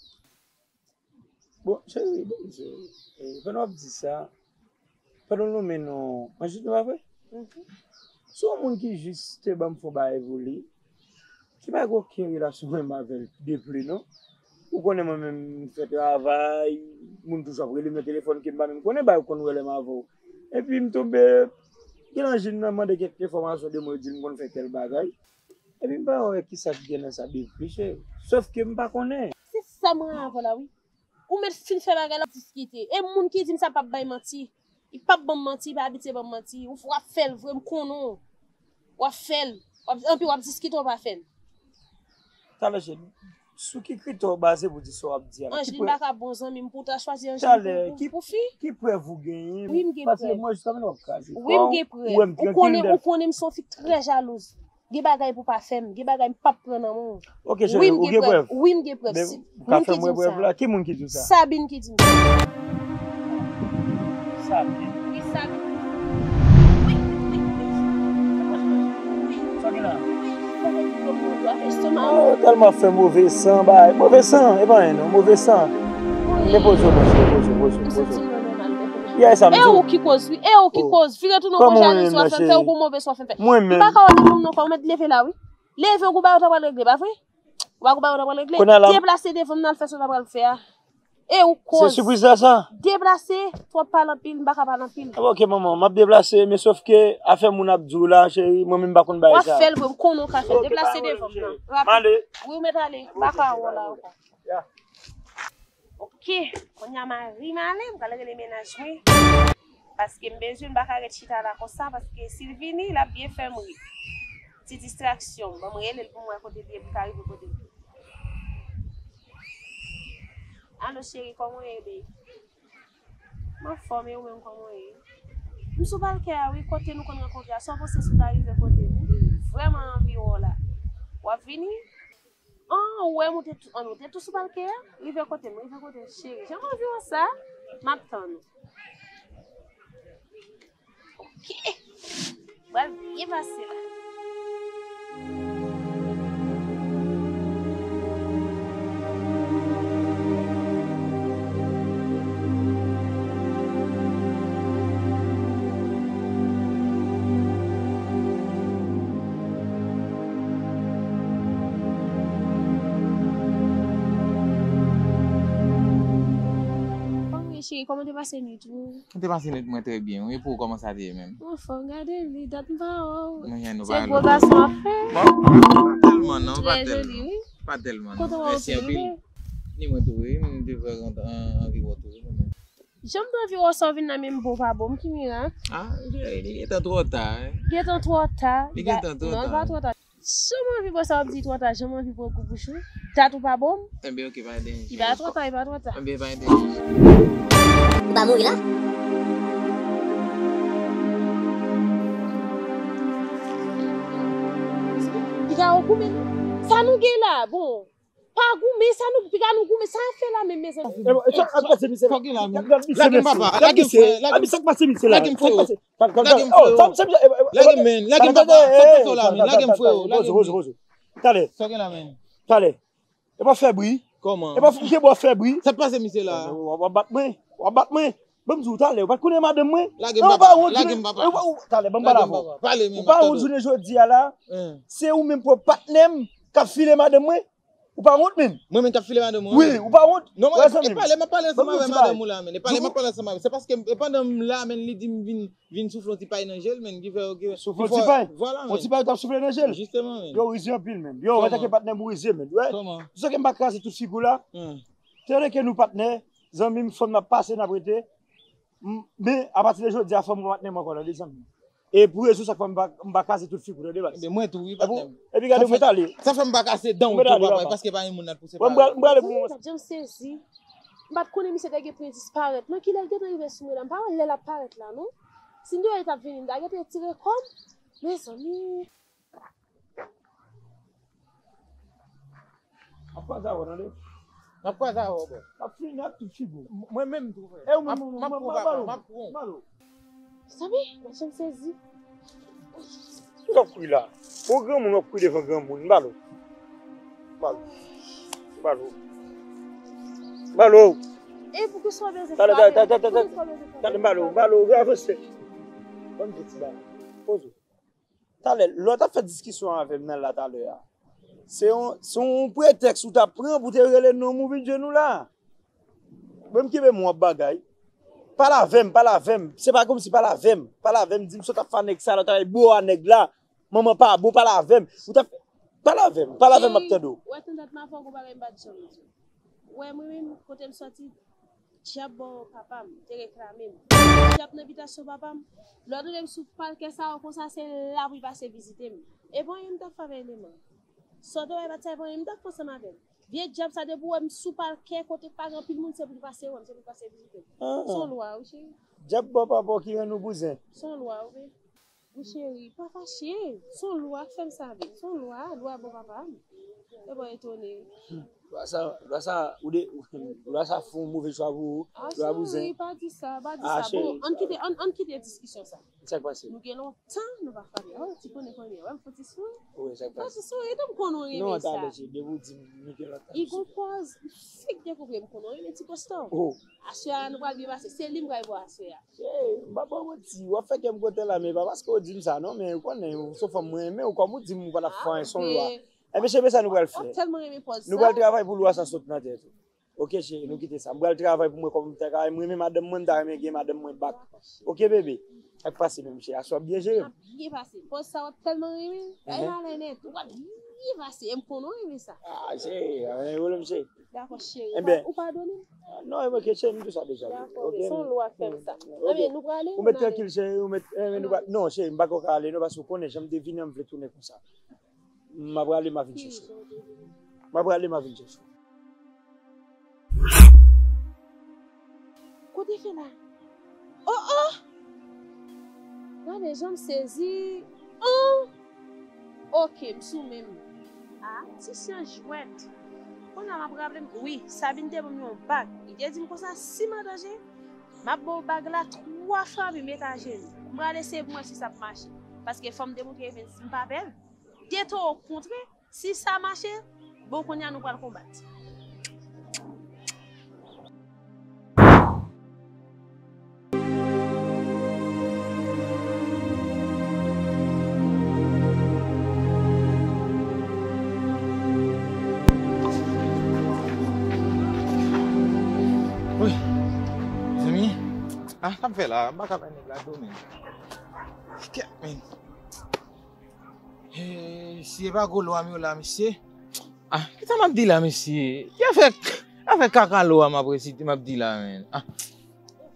Bon, cheri, bon, cheri, eh, pandan w ap di sa, pandan w nonmen non Angeline, pa vre? Mhm. Se yon moun ki jis te ban m fon bagay pou li, ki pa gen okenn relasyon menm avè l de pre, non. Ou konnen mwen menm, m fè travay, moun toujou ap rele m nan telefòn ke m pa menm konnen, bay ou konn rele m avè w. Epi m tonbe, gen Angeline nan mande kèk enfòmasyon de mwen, yo di l m konn fè tèl bagay. Epi m pa wè kisa k gen nan sa de pre, cheri. Sòf ke m pa konnen. Se sa m renmen avè w la, wi. Ou mèt fin fè bagay la, diskite. E moun ki di m sa p ap bay manti. Li p ap ban m manti, li pa abitye ban m manti. Ou, w ap fè l vre, m konnen w. W ap fè l. W ap, anpi w ap diskite, w pa fè l. Talè, cheri, sou ki kritè w baze pou di sa w ap di a la? Angeline pa ka bon zanmi m pou w ta chwazi Angeline pou, pou, pou fi? Ki prèv ou genyen? Wi, m gen prèv. Paske mwen, jiska menm w ap kraze kò w. Wi, m gen prèv. Ou konnen, ou konnen m se yon fi trè jalouz. Gen bagay pou pa fè m, gen bagay m p ap pran nan men w. Ok, cheri, ou gen prèv? Wi, m gen prèv. Men ou ka fè m wè prèv la? Ki moun ki di w sa? Sabine ki di m sa. Sabine? Wi, Sabine. Wi, wi, wi. Sa gen la? Wi, fò mwen di w, mwen dwa fè estoma. Oh, tèlman fè move san, bay. Move san, e pa anyen non, move san. Men poze w non, cheri, poze w, poze w, poze w. Yeah, Sabine. E ou ki koz, wi, e ou ki koz. Vire tounen w gon jalouz, w ap fè m fè, ou gon move san w ap fè m fè. Mwen menm. M pa ka wè moun nan ankò, ou mèt leve la, wi. Leve, ou gon bagay ou ta pral regle, pa vre? Ou pa gon bagay ou ta pral regle? Kounye a la, deplase devan m nan, al fè sa ou ta pral fè a. E ou koz. Se sipriz la sa? Deplase, twòp pale anpil, m pa ka pale anpil. Ok, manman, m ap deplase, men sòf ke afè moun ap di w la, cheri, mwen menm m pa konn bagay sa. W ap fè l vre, m konnen w ka fè l. Deplase devan m nan. Rapid. Wi, ou mèt ale, m pa ka wè w la ankò. Ok, kounye a mari m ale, m pral rele mennaj mwen. Paske m bezwen, m pa ka ret chita la konsa, paske si l vini, l ap byen fè m ri. Ti distraksyon, ban m rele l pou m wè kote l ye, pou l ka rive kote m. Alo, cheri, kòman w ye, babe? M anfòm, e ou menm, kòman w ye? M sou Balkè a, wi, kote nou konn rankontre a. Sa w panse si w ta rive kote m? M vrèman anvi wè w la. W ap vini? An, ou wè m, ou te tou, an, ou te tou sou Balkè a? Rive kote m, rive kote m, cheri. Jan m anvi wè w sa, m ap tann ou. Ok. Pral byen pase la. Kòman w ye, cheri? Kòman te pase nwit ou? Mwen te pase nwit mwen trè byen, wi. E pou ou, kòman sa te ye menm? Mwen anfòm, gade li, dat m pa wè w. Se gwo gason ap fè. Bon, pa tèlman non, pa tèlman. Trè joli, wi. Pa tèlman non. Mèsi anpil. Ni mwen tou, wi. Mwen te vrèman anvi wè w tou, wi, mwen menm. Jan m te anvi wè w, sa w vin la, menm bon pa bon, ki mirak? Ah, li gentan twò ta, wi. Gentan twò ta? Li gentan twò ta. Non, li pa twò ta. Jan m anvi pran sa w ap di twò ta, jan m anvi pran gou bouch ou. Dat ou pa bon? Enben, ok, pa gen danje. Li pa twò ta, li pa twò ta. Enben, pa gen danje. Ou pa mouri la? Piga ou goumen. Sa nou gen la, bon. Pa goumen, sa nou, piga nou goumen, sa fè la menm, mezanmi. Fòk gen la menm. Lage m papa, lage m frè, lage m frè. Lage m frè. Lage m, men, lage m papa, sa k pase w la, men, lage m frè, lage m. Talè. Sa gen la, men. Talè. E pa fè bri. Kòman? E pa fè, w ap fè bri. Sa k pase misye la? W ap bat mwen, w ap bat mwen. Ban m di w talè, ou pa t konnen madanm mwen? Lage m papa, lage m papa. Talè, ban m pale avè w. Ou pa wont jounen jodi a la, se ou menm pwòp patnè m k ap file madanm mwen? Ou pa wont menm? Mwen menm k ap file madanm mwen? Wi, ou pa wont? Non, mwen, e pale, m ap pale ansanm avè madanm ou la, men. E pale, m ap pale ansanm avè. Se paske, e pandan m la, men, li di m vin, vin soufle yon ti pay nan je l, men, ki fè, ki fè. Soufle yon ti pay? Vwala, men. Yon ti pay ou t ap soufle nan je l? Jisteman, men. Yo rize anpil, men. Yo, antanke patnè m, ou rize, men. Kòman? Sa ke m pa kraze tout figi w la. Tande ke nou patnè, zanmi m, fanm n ap pase, n ap rete. M, men, apati de jodi a, fò m patnè m ankò, tande, zanmi. E pou rezon sa k fè m pa, m pa kraze tout figi w, tande, baz. Ebyen, mwen tou, wi, patnè m. Epi gade, ou mèt ale. Sa fè m pa kase dan w tou, papa, paske pa gen moun nan pou separe. Mwen, m prale pou mwen. Jan m sezi. M pa t konnen misye te gen pou l disparèt. Nan kilè l gentan rive sou mwen la? M pa wè lè l ap parèt la, non. Si m te wè li t ap vini, m ta gentan retire kò m. Mezanmi. Ap kwaze avè w, tande. M ap kwaze avè w, bro. M ap fini ak tout figi w. Mwen menm tou, frè. E ou menm, m ap pran w, papa, m ap pran w. Zanmi, mwen janm sezi. Ou t ap kwi la. Pou granmoun, w ap kwi devan granmoun. M ba l ou. M ba l ou. M ba l ou. M ba l ou. E pou ki sa w bezwen frape m? Talè, talè, talè, talè, talè. Talè, m ba l ou, m ba l ou, avanse. Ban m di ti bagay. Poze w. Talè, lè w t ap fè diskisyon avè m nan la talè a, se yon, se yon pretèks ou t ap pran pou te rele non m ou vin jwenn ou la. Bon, m kenbe m w ap bagay. Pale avè m, pale avè m. Se pa kòmsi, pale avè m. Pale avè m, di m sa w t ap fè a nèg sa, lè w t al bo a nèg la. Manman pa bon, pale avè m. Ou t ap, pale avè m, pale avè m, m ap tande w. Cheri, w wè tandèt m avè w, gon bagay m pa t janm di w. Ou wè mwen menm, kote m sòti, dyab bò papa m te reklame m. Dyab nan bitasyon papa m. Lè w tande m sou palkè sa a konsa, se la pou l pase vizite m. E bon, yon m t ap fè avè eleman. Sa w te wè pa t sa, bon, yon m t ap fè ansanm avè l. Vye dyab sa, depi w wè m sou palkè kote k pa gen anpil moun, se pou l pase wè m, se pou l pase vizite m. Se yon lwa, wi, cheri. Dyab bò papa w ki rann ou bouzen. Se yon lwa, wi. Wi, cheri, pa fache. Se yon lwa k fè m sa, babe. Se yon lwa, lwa bò papa m. E bon, etone. Lwa sa, lwa sa, ou de, lwa sa fè yon move chwa pou ou. Lwa bouzen. Ah, cheri, pa di sa, pa di sa. Bon, ann kite, ann, ann kite diskisyon sa. Sa k pase? Nou gen lontan nou pa frape. Oh, ti konnen konnen. Wè m fouti sou. Wi, sa k pase? Fouti sou, e tou m konn ou renmen sa. Non, talè, cheri, depi w di m nou gen lontan. I gon pòz, m fèk dekouvri m konn ou renmen ti kòstò. Oh. Aswè a nou pral byen pase. Se li m pral bo aswè a. Cheri, m pa ba w manti. W ap fè kè m kontan la, men pa paske w di m sa non, men ou konnen, ou se fanm mwen renmen, ou kòm ou di m ou pa t ap fè anyen, se yon lwa. Ebyen, cheri, men sa nou pral fè. W ap tèlman renmen pòz sa. Nou pral travay pou lwa sa sot nan tèt ou. Ok, cheri, nou kite sa. M pral travay pou mwen kòm m ta ka. M renmen madanm mwen, m ta renmen gen madanm mwen back. Ok, bebe? Sa k pase menm, cheri? Aswè w ap byen jere m? M ap byen pase. Pòz sa w ap tèlman renmen. Bay malè nèt. W ap byen pase. E m konn ou renmen sa. Ah, cheri, pa gen pwoblèm, cheri. Dakò, cheri. Ou padone m? Non, e ok, cheri, m di w sa deja. Dakò, se yon lwa k fè m sa. Ebyen, nou prale? Ou met trankil, cheri, ou met, eh, nou pa, non, cheri, m pa ka ale, non, paske ou konnen, jan m te vini an, m vle tounen konsa. M ap prale, m a vin chèche w. M ap prale, m a vin chèche w. Kote fè la? Oh, oh! Gade jan m sezi. Oh! Ok, m sou men m. Ah, ti syan jwèt. Kounye a m ap raple m, wi, Sabine te ban m yon bag. Li te di m konsa, si m an danje, m ap ba w bag la twa fwa, pi m met ajenou. M pral eseye pou m wè si sa ap mache. Paske fò m demontre Evens m pa pè l. De towo kontre, si sa mache, bon, kounye a nou pral konbat. Wi, mezanmi. Ah, sa m fè la, m pa ka bay nèg la do, men. Kèt, men. Eh, si e pa gwo lwa m yo la, mesye. Ah, kisa m ap di la, mesye? Ki afè, afè kaka lwa m ap resite, m ap di la, men. Ah.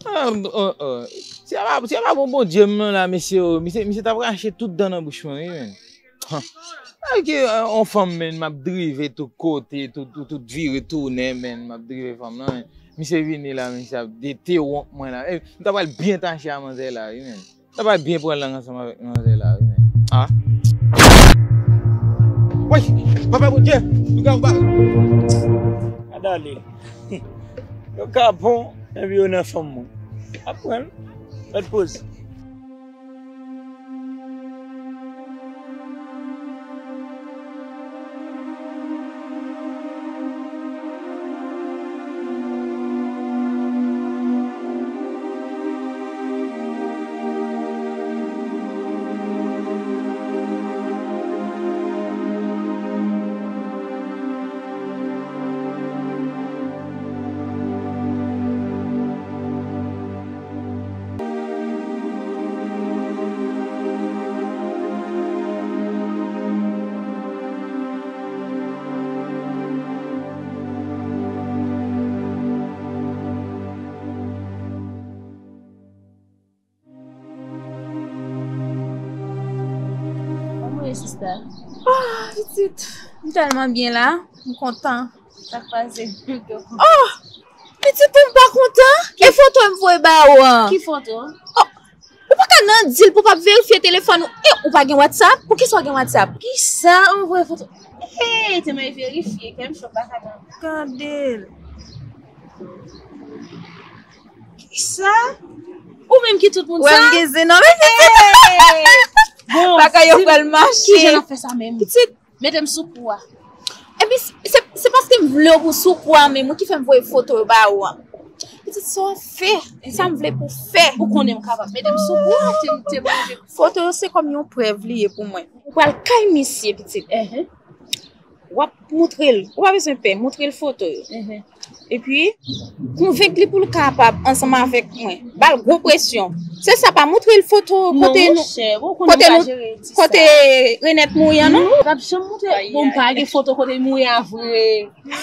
Ah, oh, oh. Si e pa, si e pa bon Bondye m nan la, mesye, oh, misye, misye t ap rache tout dan nan bouch mwen, wi, men. Ah. Avèk, eh, on fanm, men, m ap drive tout kote, tout, tout, tout vire tounen, men, m ap drive fanm nan, men. Misye vini la, misye ap detewonk mwen la. Eh, m ta pral byen tache a manzè la, wi, men. Sa va byen pran lang ansanm avèk manzè la, wi, men. Ah. Woy, papa Bondye, nou ka ba. Gad ale. Yo kapon, epi yo nan fanm mwen. Aprann, mèt poze. Kòman w ye, sista? Oh, pitit, m tèlman byen la, m kontan. Sa k pase? Oh, pitit, ou pa kontan? E foto m voye ba ou an? Ki foto? Oh, ou pa ka Nan di l pou p ap verifye telefòn ou. E ou pa gen WhatsApp? Poukisa w gen WhatsApp? Kisa ou voye foto? Hey, te mwen verifye, kè m cho pa ka tann. Gade l. Kisa? Ou menm ki tout moun sa? Wè m gen zen nan men. Hey! Bon, bagay yo pral mache. Kijan n ap fè sa menm? Pitit, mete m sou kou a. Epi se, se, se paske m vle w pou sou kou a menm wi ki fè m voye foto yo ba ou an. Pitit, sa w fè, sa m vle pou fè. Ou konnen m kapab. Mete m sou kou a, te, te manje. Foto yo se kòm yon prèv li ye pou mwen. Ou pral kay misye, pitit. Enhen. W ap moutre l. Ou pa bezwen pè, moutre l foto yo. Enhen. Epi, konvenk li pou l kapab ansanm avèk mwen. Ba l gwo presyon. Se sa, pa moutre l foto kote nou, kote nou, kote Renette mouri an, non? Non, m p ap janm moutre. Bon, m pa gen foto kote l mouri a vre.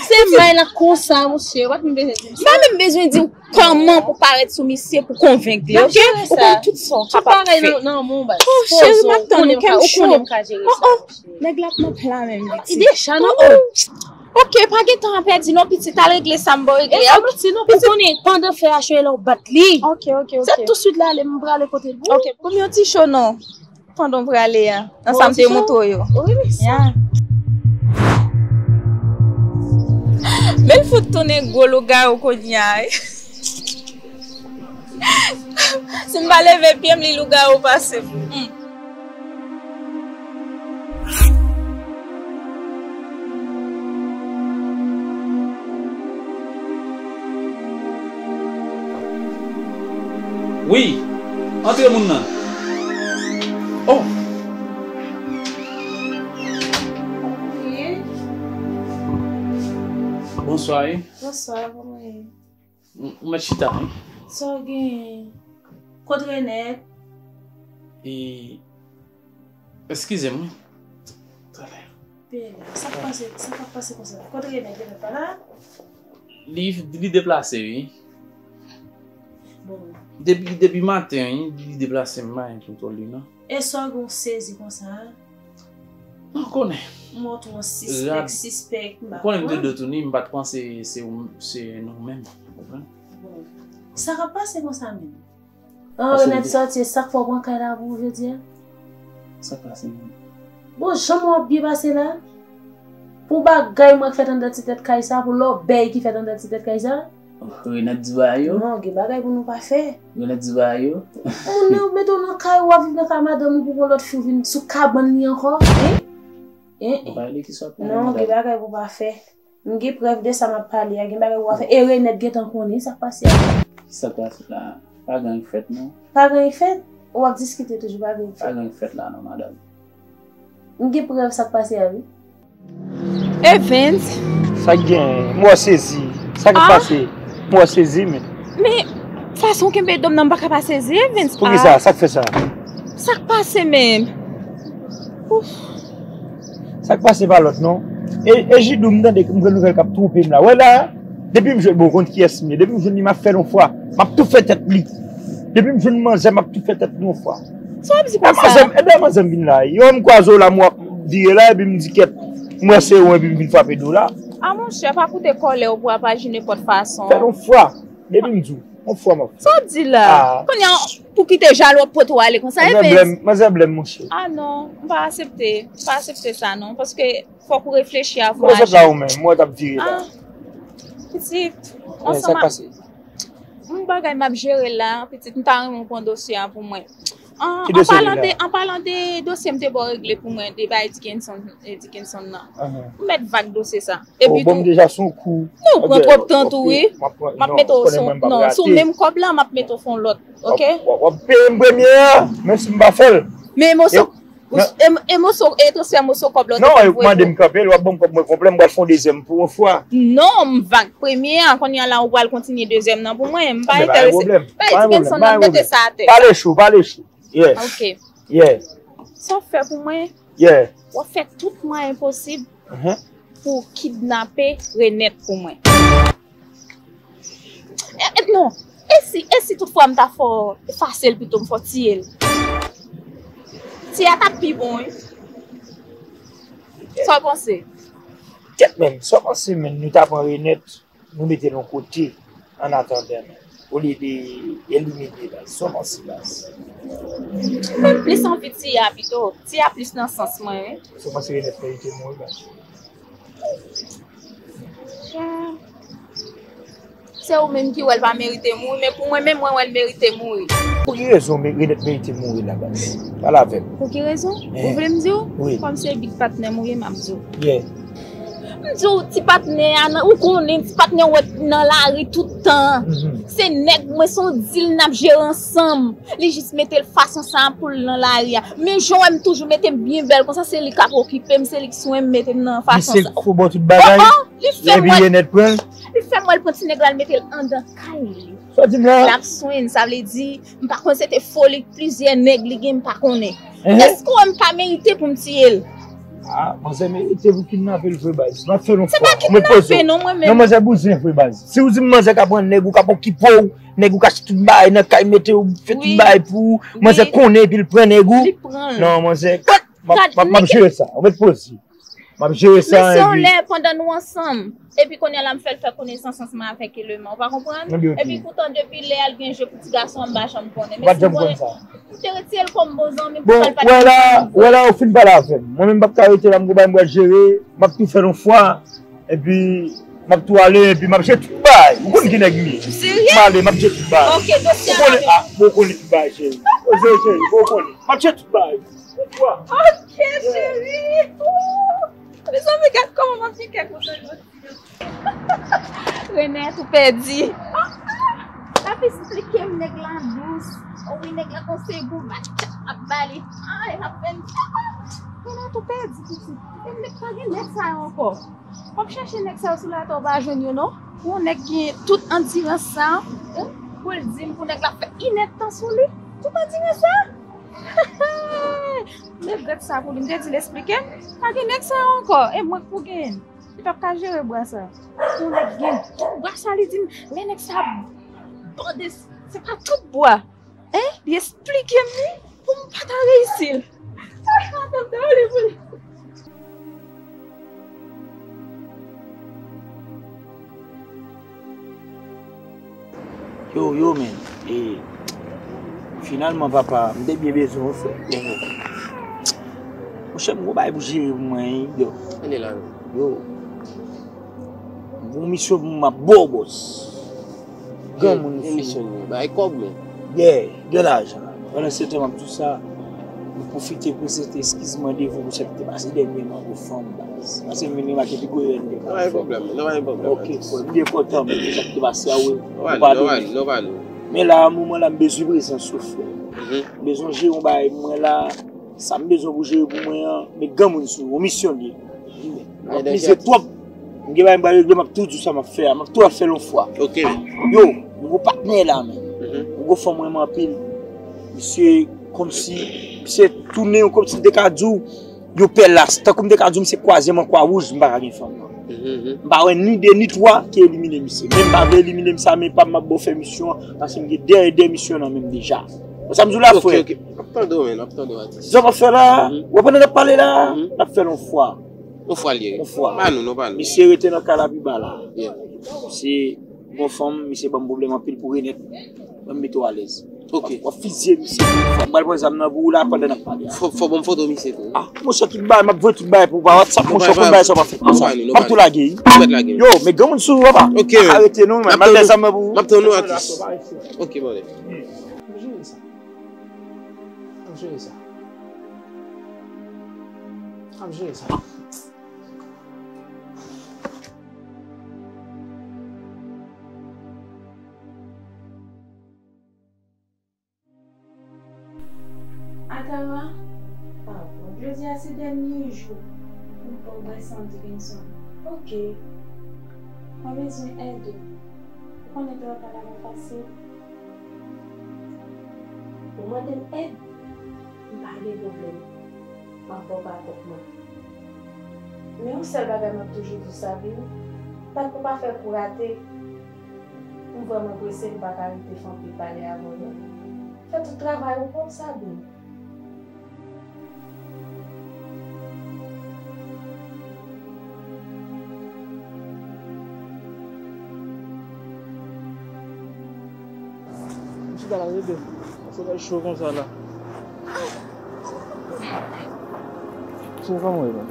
Se may la konsa, monchè. Ou pa t menm bezwen di m sa. M pa menm bezwen di w kòman pou parèt sou misye pou konvenk li, oke? Ou konn tout sa w kapab fè. Tout bagay nan, nan men w, baz. Oh, cheri, m ap tann ou, kè m cho. Oh, oh. Nèg la ap nan pla menm, pitit. Li deja nan, oh. Oke, pa gen tan a pèdi non, pitit, al regle sa m ba w regle a. E pa manti non, ou konnen pandan fè a cho e la w bat li. Oke, oke, oke. Se tousuit la ale, m prale kote l. Oke, pou m yon ti cho non, pandan w prale a, nan sa m te montre w yo. Wi, wi, sa. Men l fout tounen gwo lougawou kounye a. Si m pa leve pye m, li lougawou pase m. Hmm. Wi, antre moun nan. Oh. Wi. Bonswa, wi. Bonswa, kòman w ye? M, m mèt chita, wi. Sa w genyen? Kot Renette? E, eskize m, wi. Talè. Pele, sa k pase, sa k ap pase konsa? Kot Renette, Renette pa la? Li, li deplase, wi. Bon. Depi, depi maten, wi, li deplase, m pa gen kontwòl li, non. E sa w gen w sezi konsa a? M konnen. M wè w tou yon sispèk, sispèk, m pa konprann. Ou konnen m te di w tou ni, m pa t panse se ou, se nou menm, ou konprann? Bon. Sa k ap pase konsa menm? An, Renette soti, e sa k fè w pran kay la pou ou jodi a? Sa k pase menm? Bon, jan w ap byen pase la? Pou bagay mwen k fèt anndan ti tèt kay sa, pou lòbèy ki fèt anndan ti tèt kay sa? Renette di bagay yo? Non, gen bagay pou nou pa fè. Renette di bagay yo? Moun nan mete w nan kay ou, w ap viv nan kay madanm ou pou gon lòt fi w vin sou kabann li ankò? Hein? Hein? Ou pa li ki sòt la, non, gen bagay pou pa fè. M gen prèv de sa m ap pale a, gen bagay ou pa fè. E Renette gentan konnen sa k pase a. Sa k pase la? Pa gen anyen k fèt, non. Pa gen anyen k fèt? Ou ap diskite toujou, pa gen anyen k fèt. Pa gen anyen k fèt la, non, madanm. M gen prèv sa k pase a, wi. Evens. Sa k gen? M wè w sezi. Sa k ap pase? M wè w sezi, men. Men, fason w kenbe do m nan, m pa ka pa sezi, Evens. Poukisa? Sa k fè sa? Sa k pase menm? Ouf. Sa k pase pa lòt, non. E, e Jidou, m tande, m pran nouvèl k ap twoupe m la. Wè la, depi m jwenn, bon, w konn kiyès m ye. Depi m jwenn li, m ap fè l yon fwa. M ap tou fè tèt li. Depi m jwenn manzè, m ap tou fè tèt li yon fwa. Sa w ap di konsa? E manzè m, e dèyè manzè m vin la. Yon m kwaze w la, m w ap vire la, epi m di kèt, m wè se ou, epi m vin frape do la. A monchè, pa koute kòlè w pou w ap aji nenpòt fason. Fè l yon fwa. Depi m di w, yon fwa m ap fè. Sa w di la? Ah. Kounye a, pou kite jalou ap pote w ale konsa, Evens? Manzè blè m, manzè blè m, monchè. Ah non, m pa aksepte. M pa aksepte sa non, paske fòk ou reflechi avan w aji. Ou fè sa ou menm, mwen t ap vire la. Ah, pitit, ansanm ak yon bagay m ap jere la, pitit, m ta renmen w pran dosye a pou mwen. An, an palan de, an palan de dosye m te ba w regle pou mwen, de bay Dickenson, eh, Dickenson nan. M mèt vag dosye sa. Epi tou, ou ban m deja sou kou. Non, ou pran twòp tan tou, wi. M ap mete w sou, non, sou menm kòb la, m ap mete w fon lòt, oke? W ap, w ap peye m premye a, menm si m pa fè l. Men moso, e moso, e transfè moso kòb la, non, ou mande m kanpe l, w ap ban m kòb mwen konplè, m pral fè yon dezyèm pou yon fwa. Non, m vag premye a, kounye a la, ou pral kontinye dezyèm nan pou mwen, m pa enterese. Bay Dickenson nan, mete sa atè. Pale cho, pale cho. Yeah. Ok. Yeah. Sa w fè pou mwen, yeah, w ap fè tout mwayen posib, mhm, pou w kidnape Renette pou mwen. E, e, non. E si, e si tout fwa m ta fè w efase l pito m fè w tiye l? Tiye a t ap pi bon, wi. Sa w panse? Kèt menm, sa w panse menm nou ta pran Renette, nou mete l yon kote, an atandan. Olye de elimine baz, sa w panse baz? Mwen plis anvi Tia pito. Tia plis nan sans mwen, wi. Sa w panse Renette merite mouri baz? Se ou menm ki wè l pa merite mouri, men pou mwen menm, mwen wè l merite mouri. Pou ki rezon Renette merite mouri la baz? Pale avè m. Pou ki rezon? Ou vle m di w? Wi. Kòm se big patnè m ou ye, m ap di w. Yeah. M di w, ti patnè a, ou konnen ti patnè ou wè nan lari tout tan. Se nèg mwen, se yon dil n ap jere ansanm. Li jis mete l fason sa a pou l nan lari a. Men jan w wè m toujou mete m byen bèl konsa, se li k ap okipe m, se li k swen m, mete m nan fason sa. Misye fou bò tout bagay. Oh, oh, li fè m wè, li fè m wè l pran ti nèg la, l mete l anndan kay li. Sa w di m la? L ap swen, sa vle di, m pa konn se te foli plizyè nèg li gen, m pa konnen. Èske w wè m pa merite pou m tiye l? Ah, manzè merite pou kidnape l vre baz. M ap fè l yon fwa. Se pa kidnape non, mwen menm. Non, manzè bouzen vre baz. Si w di m manzè ka pran nèg ou, ka okipe w, nèg ou ka achte tout bagay nan kay, mete w fè tout bagay pou ou, manzè konnen epi l pran nèg ou. Li pran l. Non, manzè, m ap, m ap, m ap jere sa. Ou mèt poze. M ap jere sa. Men se yon lè pandan nou ansanm. Epi kounye a la m fè l fè konesans ansanm avèk Eleman. Ou pa konprann? Epi poutan depi lè a l gen je pou ti gason an, m pa janm konnen. Men si m konnen, m te retire l kòm bon zanmi m pou fè l pa t. Bon, wè la, wè la, ou fin pale avè m. Mwen menm m p ap ka rete la, m gon bagay m pral jere, m ap tou fè l yon fwa. Epi m ap tou ale, epi m ap jere tout bagay. Ou konn ki nèg m ye. M ale, m ap jere tout bagay. Ou konnen, ah, bon, ou konnen tout bagay, cheri. Poze w, cheri, bon, ou konnen. M ap jere tout bagay. Ok, cheri. Mezanmi, gad kòman m ap gen kè kontan jodi a. Renette ou pèdi. L ap esplike m nèg la dous. O wi, nèg la konseye gwo match ap ba li. Ay, l ap fè m. Renette ou pèdi, pitit. E nèg pa gen nèg sa yo ankò. W ap chache nèg sa yo sou latè, ou pa jwenn yo non. Pou yon nèg gen tout andirans sa, pou l di m pou nèg la fè inèdtan sou li. Tout andirans sa. M regrèt sa pou li. M te di l esplike m. Pa gen nèg sa yo ankò. E mwen k pou genyen l. Li p ap ka jere bwa sa. Pou nèg gen tout bwa sa, li di m, lè nèg sa bande, se pa tout bwa. Hein? Li esplike m li pou m pa ta reyisi l. Tande w li pou li. Yo, yo, men. E, finalman, papa, m te byen bezwen w, frè. Monchè, m gon bagay pou jere pou mwen, yo. Ann la, yo. M gon misyon pou m ap ba w, bòs. Granmoun fini. Misyon li, bay kòb, men. Yeah, gen lajan. Pandan se tan, m ap di w sa, m pwofite prezante eskiz mwen devan w pou sa ki te pase dènyèman pou fanm, baz. Paske m vin remake pi gwo erè m te ka fè. Non, pa gen pwoblèm, non, pa gen pwoblèm. Ok, frè, m byen kontan, men, de sa ki te pase a, wi. Ou padone m. Men la, moman la, m bezwen prezans ou, frè. M bezwen jere yon bagay pou mwen la. Sa m bezwen pou jere pou mwen an, met granmoun sou ou, yon misyon li ye. Ap mize twòp. M gen bagay m pral regle, m ap tou di w sa m ap fè a, m ap tou ap fè l yon fwa. Ok. Yo, m gon patnè la, men. M gon fanm mwen renmen anpil. Misye, kòmsi, misye tounen yon kòmsi m te ka di w, yon pè las. Tankou m te ka di w, misye kwaze m an kwa wouj, m pa ka gen fanm nan. M pa wè ni de ni twa ki elimine misye. Men m pa vle elimine misye, men pa m ap ba w fè misyon an, paske m gen de, de misyon nan men m deja. Sa m di w la, frè. Ok, ok. M ap tande w, men, m ap tande w, atis. Jan w ap fè la, w ap pandan n ap pale la, n ap fè l yon fwa. Yon fwa l ye. Yon fwa. Pa nou, non, pa nou. Misye rete nan kay la pi ba la. Yeah. Misye gon fanm, misye ban m pwoblèm anpil pou Renette. Ban m mete w alèz. Ok. W ap fizye misye. M pral pran zam nan pou ou la pandan n ap pale a. Fò, fò ban m foto misye tou. Ah, monchè, tout bagay, m ap voye tout bagay pou ou pa WhatsApp, monchè, w konn bagay sa w ap fè. M ap tou lage wi. Ou mèt lage wi. Yo, men granmoun sou ou, papa. Ok, men. Arete non, men. M ap tann ou, atis. M ap tann ou, atis. Ok, bon. Ap jere sa. Ap jere sa. Ap jere sa. Atawa, ah, jodi a se dènye jou pou m pa w bay Sandy Benson. Ok. Mwen bezwen èd ou. Ou konnen travay la pa fasil. Ou mande m èd, m pa gen pwoblèm. M ap ba w bakòp mwen. Men yon sèl bagay m ap toujou di w, Sabine, pa t pou pa fè kou rate. M vrèman prese, m pa ka rete fè anpil pale avè w non. Fè tout travay ou pou m, Sabine. Sa la, bebe. Sa fè cho konsa la. Cheri, kòman w ye menm?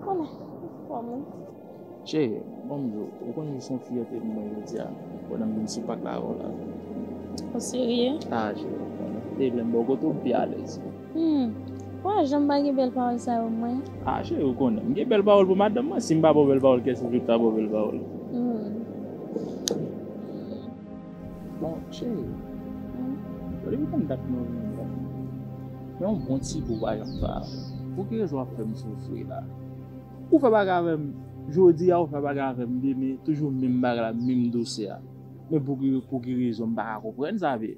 Konnen, kòman? Cheri, ban m di w, ou konnen se yon fyète pou mwen jodi a, pandan m vin sou pak la avè w la. Ou serye? Ah, cheri, ou konnen. Depi lè m bò kote w, m pi alèz. Hmm. Ou pa janm pa gen bèl pawòl sa yo, mwen. Ah, cheri, ou konnen. M gen bèl pawòl pou madanm mwen. Si m pa ba w bèl pawòl, kiyès ki ta ba w bèl pawòl? Hmm. Bon, cheri. Hmm. Depi konbyen dat nou vin la? Men yon bon ti bo pa janm fè avè m. Pou ki rezon w ap fè m soufri la? Ou fè bagay avè m jodi a, ou fè bagay avè m demen, toujou menm bagay la, menm dosye a. Men pou ki, pou ki rezon m pa ka konprann sa, bebe?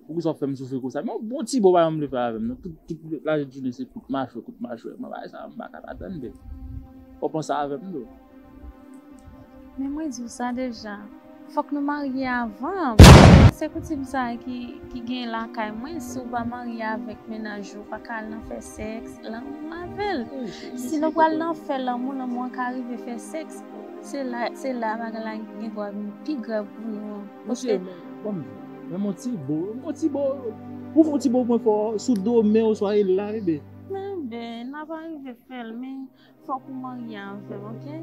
Poukisa w fè m soufri konsa? Men yon bon ti bo pa janm vle fè avè m, non. Tout, tout lajounen se kout machwè, kout machwè. Mwen bagay sa, m pa ka tann, bebe. Fò w panse avè m, tou. Men mwen di w sa deja. Fòk nou marye avan. Se koutim sa ki, ki gen lakay mwen. Si w pa marye avèk mennaj ou, ou pa ka al nan fè sèks, lanmou avè l. Si nou pral nan fè lanmou, lanmou an ka rive fè sèks. Se la, se la bagay la gen dwa vin pi grav pou nou an. Monchè, men, ban m di w, men yon ti bo, yon ti bo, pou fè yon ti bo mwen fè w sou do men oswa e la, bebe. Men, ben, n ap rive fè l, men fòk ou marye avè m, oke?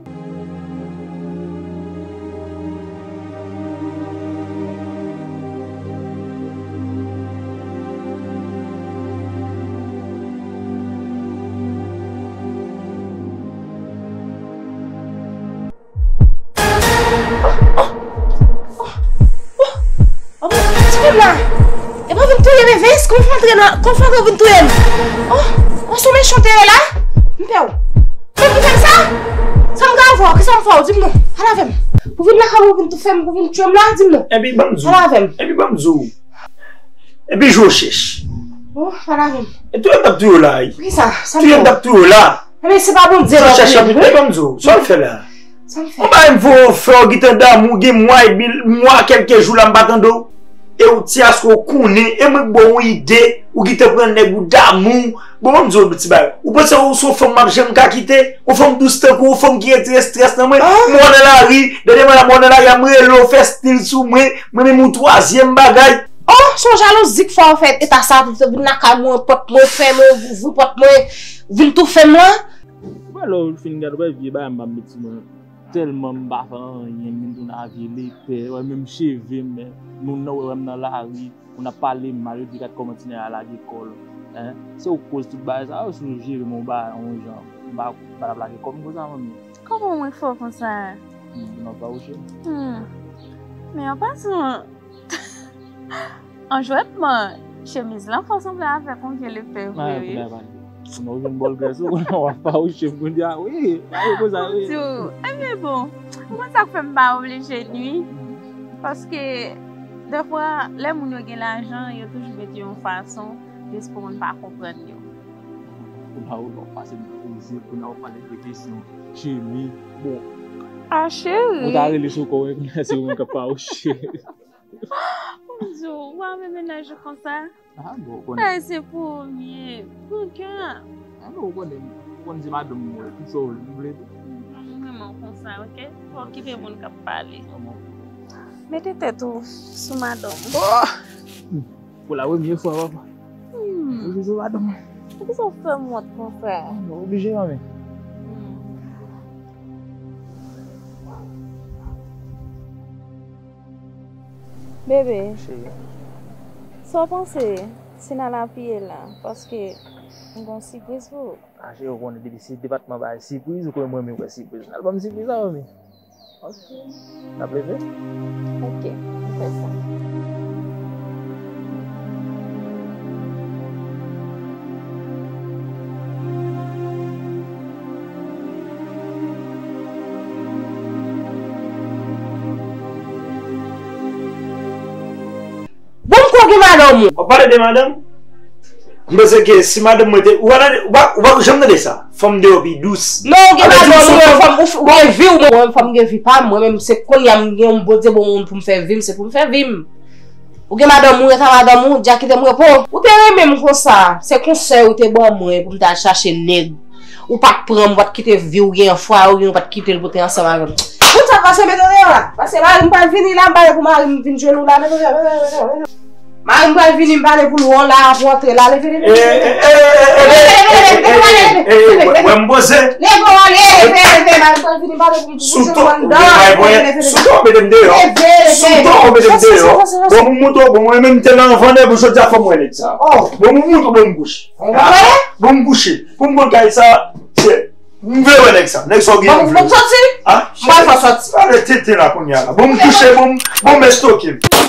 Oh, oh, oh, oh, ti fi m la. E pa w vin touye m, Evis? Kòman w fè antre nan, kòman w fè antre w vin touye m? Oh, oh, se yon mechan w te ye la? M pè w. Kòman w fè m sa? Sa m ka fè w? Kisa m fè w? Di m non. Pale avè m. Pou vin lakay mwen, pou vin toufe m, pou vin tchwe m la, di m non. Epi ban m di w. Pale avè m. Epi ban m di w. Epi jwe w chèch. Oh, pale avè m. E touye m t ap touye w la, wi. Poukisa? Sa m fè w? Touye m t ap touye w la. Ebyen, se pa Bondye la w touye m, wi. Ban m di w, sa w fè la? Sa m fè? Ou pa menm fè w fè w gentan damou, gen mwa edmi, mwa kèlke jou la m pa tande w. E ou ti aske w konnen, e mwen k ba w yon ide, ou gentan pran nèg ou damou. Bon, ban m di w yon ti bagay. Ou panse ou se yon fanm m ap janm ka kite? Yon fanm dous tankou w, yon fanm ki retire estrès nan mwen. Ah. Mwen nan lari, dènye mwa la mwen nan lari a, m rele w, fè stil sou mwen, mwen menm yon twazyèm bagay. Oh, se yon jalouzi k fè w fè eta sa, vin lakay mwen, pòt mwen fèmen, w ouvri pòt mwen, vin toufe m lan. Ou wè lè w fin gade, ou wè vye bagay m pa met sou mwen. Tèlman m pa fè anyen, m vin tounen a vye lepè, wè menm cheve m, moun nan wè, wè m nan lari, moun ap pale m mal, yo di gad kòman ti nèg la lage kò l, en. Se ou k koz tout bagay sa yo, si w jere m yon bagay, yon jan, m pa, m pa t ap lage kò m konsa, manmi. Kòman mwen fè w konsa? Hmm, non, pa ou cheri. Hmm. Men an pasan, an jwèt mwen, chemiz lan fè w sanble avèk yon vye lepè vre, wi. Kounye a pa di. Kounye a ou vin bòl grès ou, kounye a w ap fawouche m, kounye a, wi, pa yo konsa, wi. Ebyen bon, ou konn sa k fè m pa oblije nwi. Paske, dèfwa, lè moun yo gen lajan, yo toujou mete yon fason, jis pou moun pa konprann yo. Kounye a ou lè w pase m krize, kounye a ou pale de kesyon chemi. Bon. Ah, cheri. Ou ta rele sou kò w, kounye a se ou menm k ap fawouche. Ou di w, ou ap renmen mennaj ou konsa? Ah, bon, ou konnen. Ay, se premye. Pou kè. Ah, bon, ou konnen, ou konnen se madanm mwen, tout sa w vle. M renmen w konsa, oke? Fò w kite moun k ap pale. Mete tèt ou sou madanm ou. Oh! Pou la premye fwa, papa. Hmm. Ou vle sou madanm mwen. Poukisa w fè m wont konsa? Ah, non, oblije, manmi. Hmm. Bebe, cheri, sa w panse si n al apiye la? Paske m gen yon sipriz pou ou. Ah, cheri, ou konnen depi se depatman bay sipriz, ou konnen mwen renmen wè sipriz. Al ban m sipriz la, manmi. Ok. N ap leve? Ok, m fè sa. Bon, m kwè w gen madanm ou. W ap pale de madanm? M panse ke si madanm mwen te, ou pa tande, ou pa, ou pa janm tande sa. Fanm deyò pi dous. Non, ou gen madanm ou, ou gen fanm, ou gen vi w, mwen, mwen fanm gen vi pa m, mwen menm se kounye a m gen yon Bondye bon moun pou m fè vi m, se pou m fè vi m. Ou gen madanm ou, rete a madanm ou, dja kite m repo. Ou te renmen m konsa, se konsèy ou te ban mwen pou m ta al chache nèg. Ou pa t pran m, ou pa t kite vi w gen an fwaye w gen, ou pa t kite l pou te ansanm avè m. Tout sa pase, mete w deyò la. Paske mari m pral vini la, m pale pou mari m vin jwenn ou la, mete w deyò, mete w deyò, mete w deyò. Mari m pral vini, m pale pou l wè w la, ap rantre la, leve, leve, leve. Wè m poze. Leve w ale, leve, leve, mari m pral vini, m pale pou l. Sou ton, ou gen bay mwen. Sou ton, ou mete m deyò. Sou ton, ou mete m deyò. Bon, m moutre w, bon, mwen menm te nan anvan nèg, jodi a fò m wè nèg sa. Bon, m moutre w, bon, m kouche. Bon, m kouche. Pou m konn kay sa, se. M vle wè nèg sa. Nèg sa w gen. Bon, m soti. M pral fè w soti. Pale tenten la kounye a la. Bon, m kouche, bon, bon, m estoke m.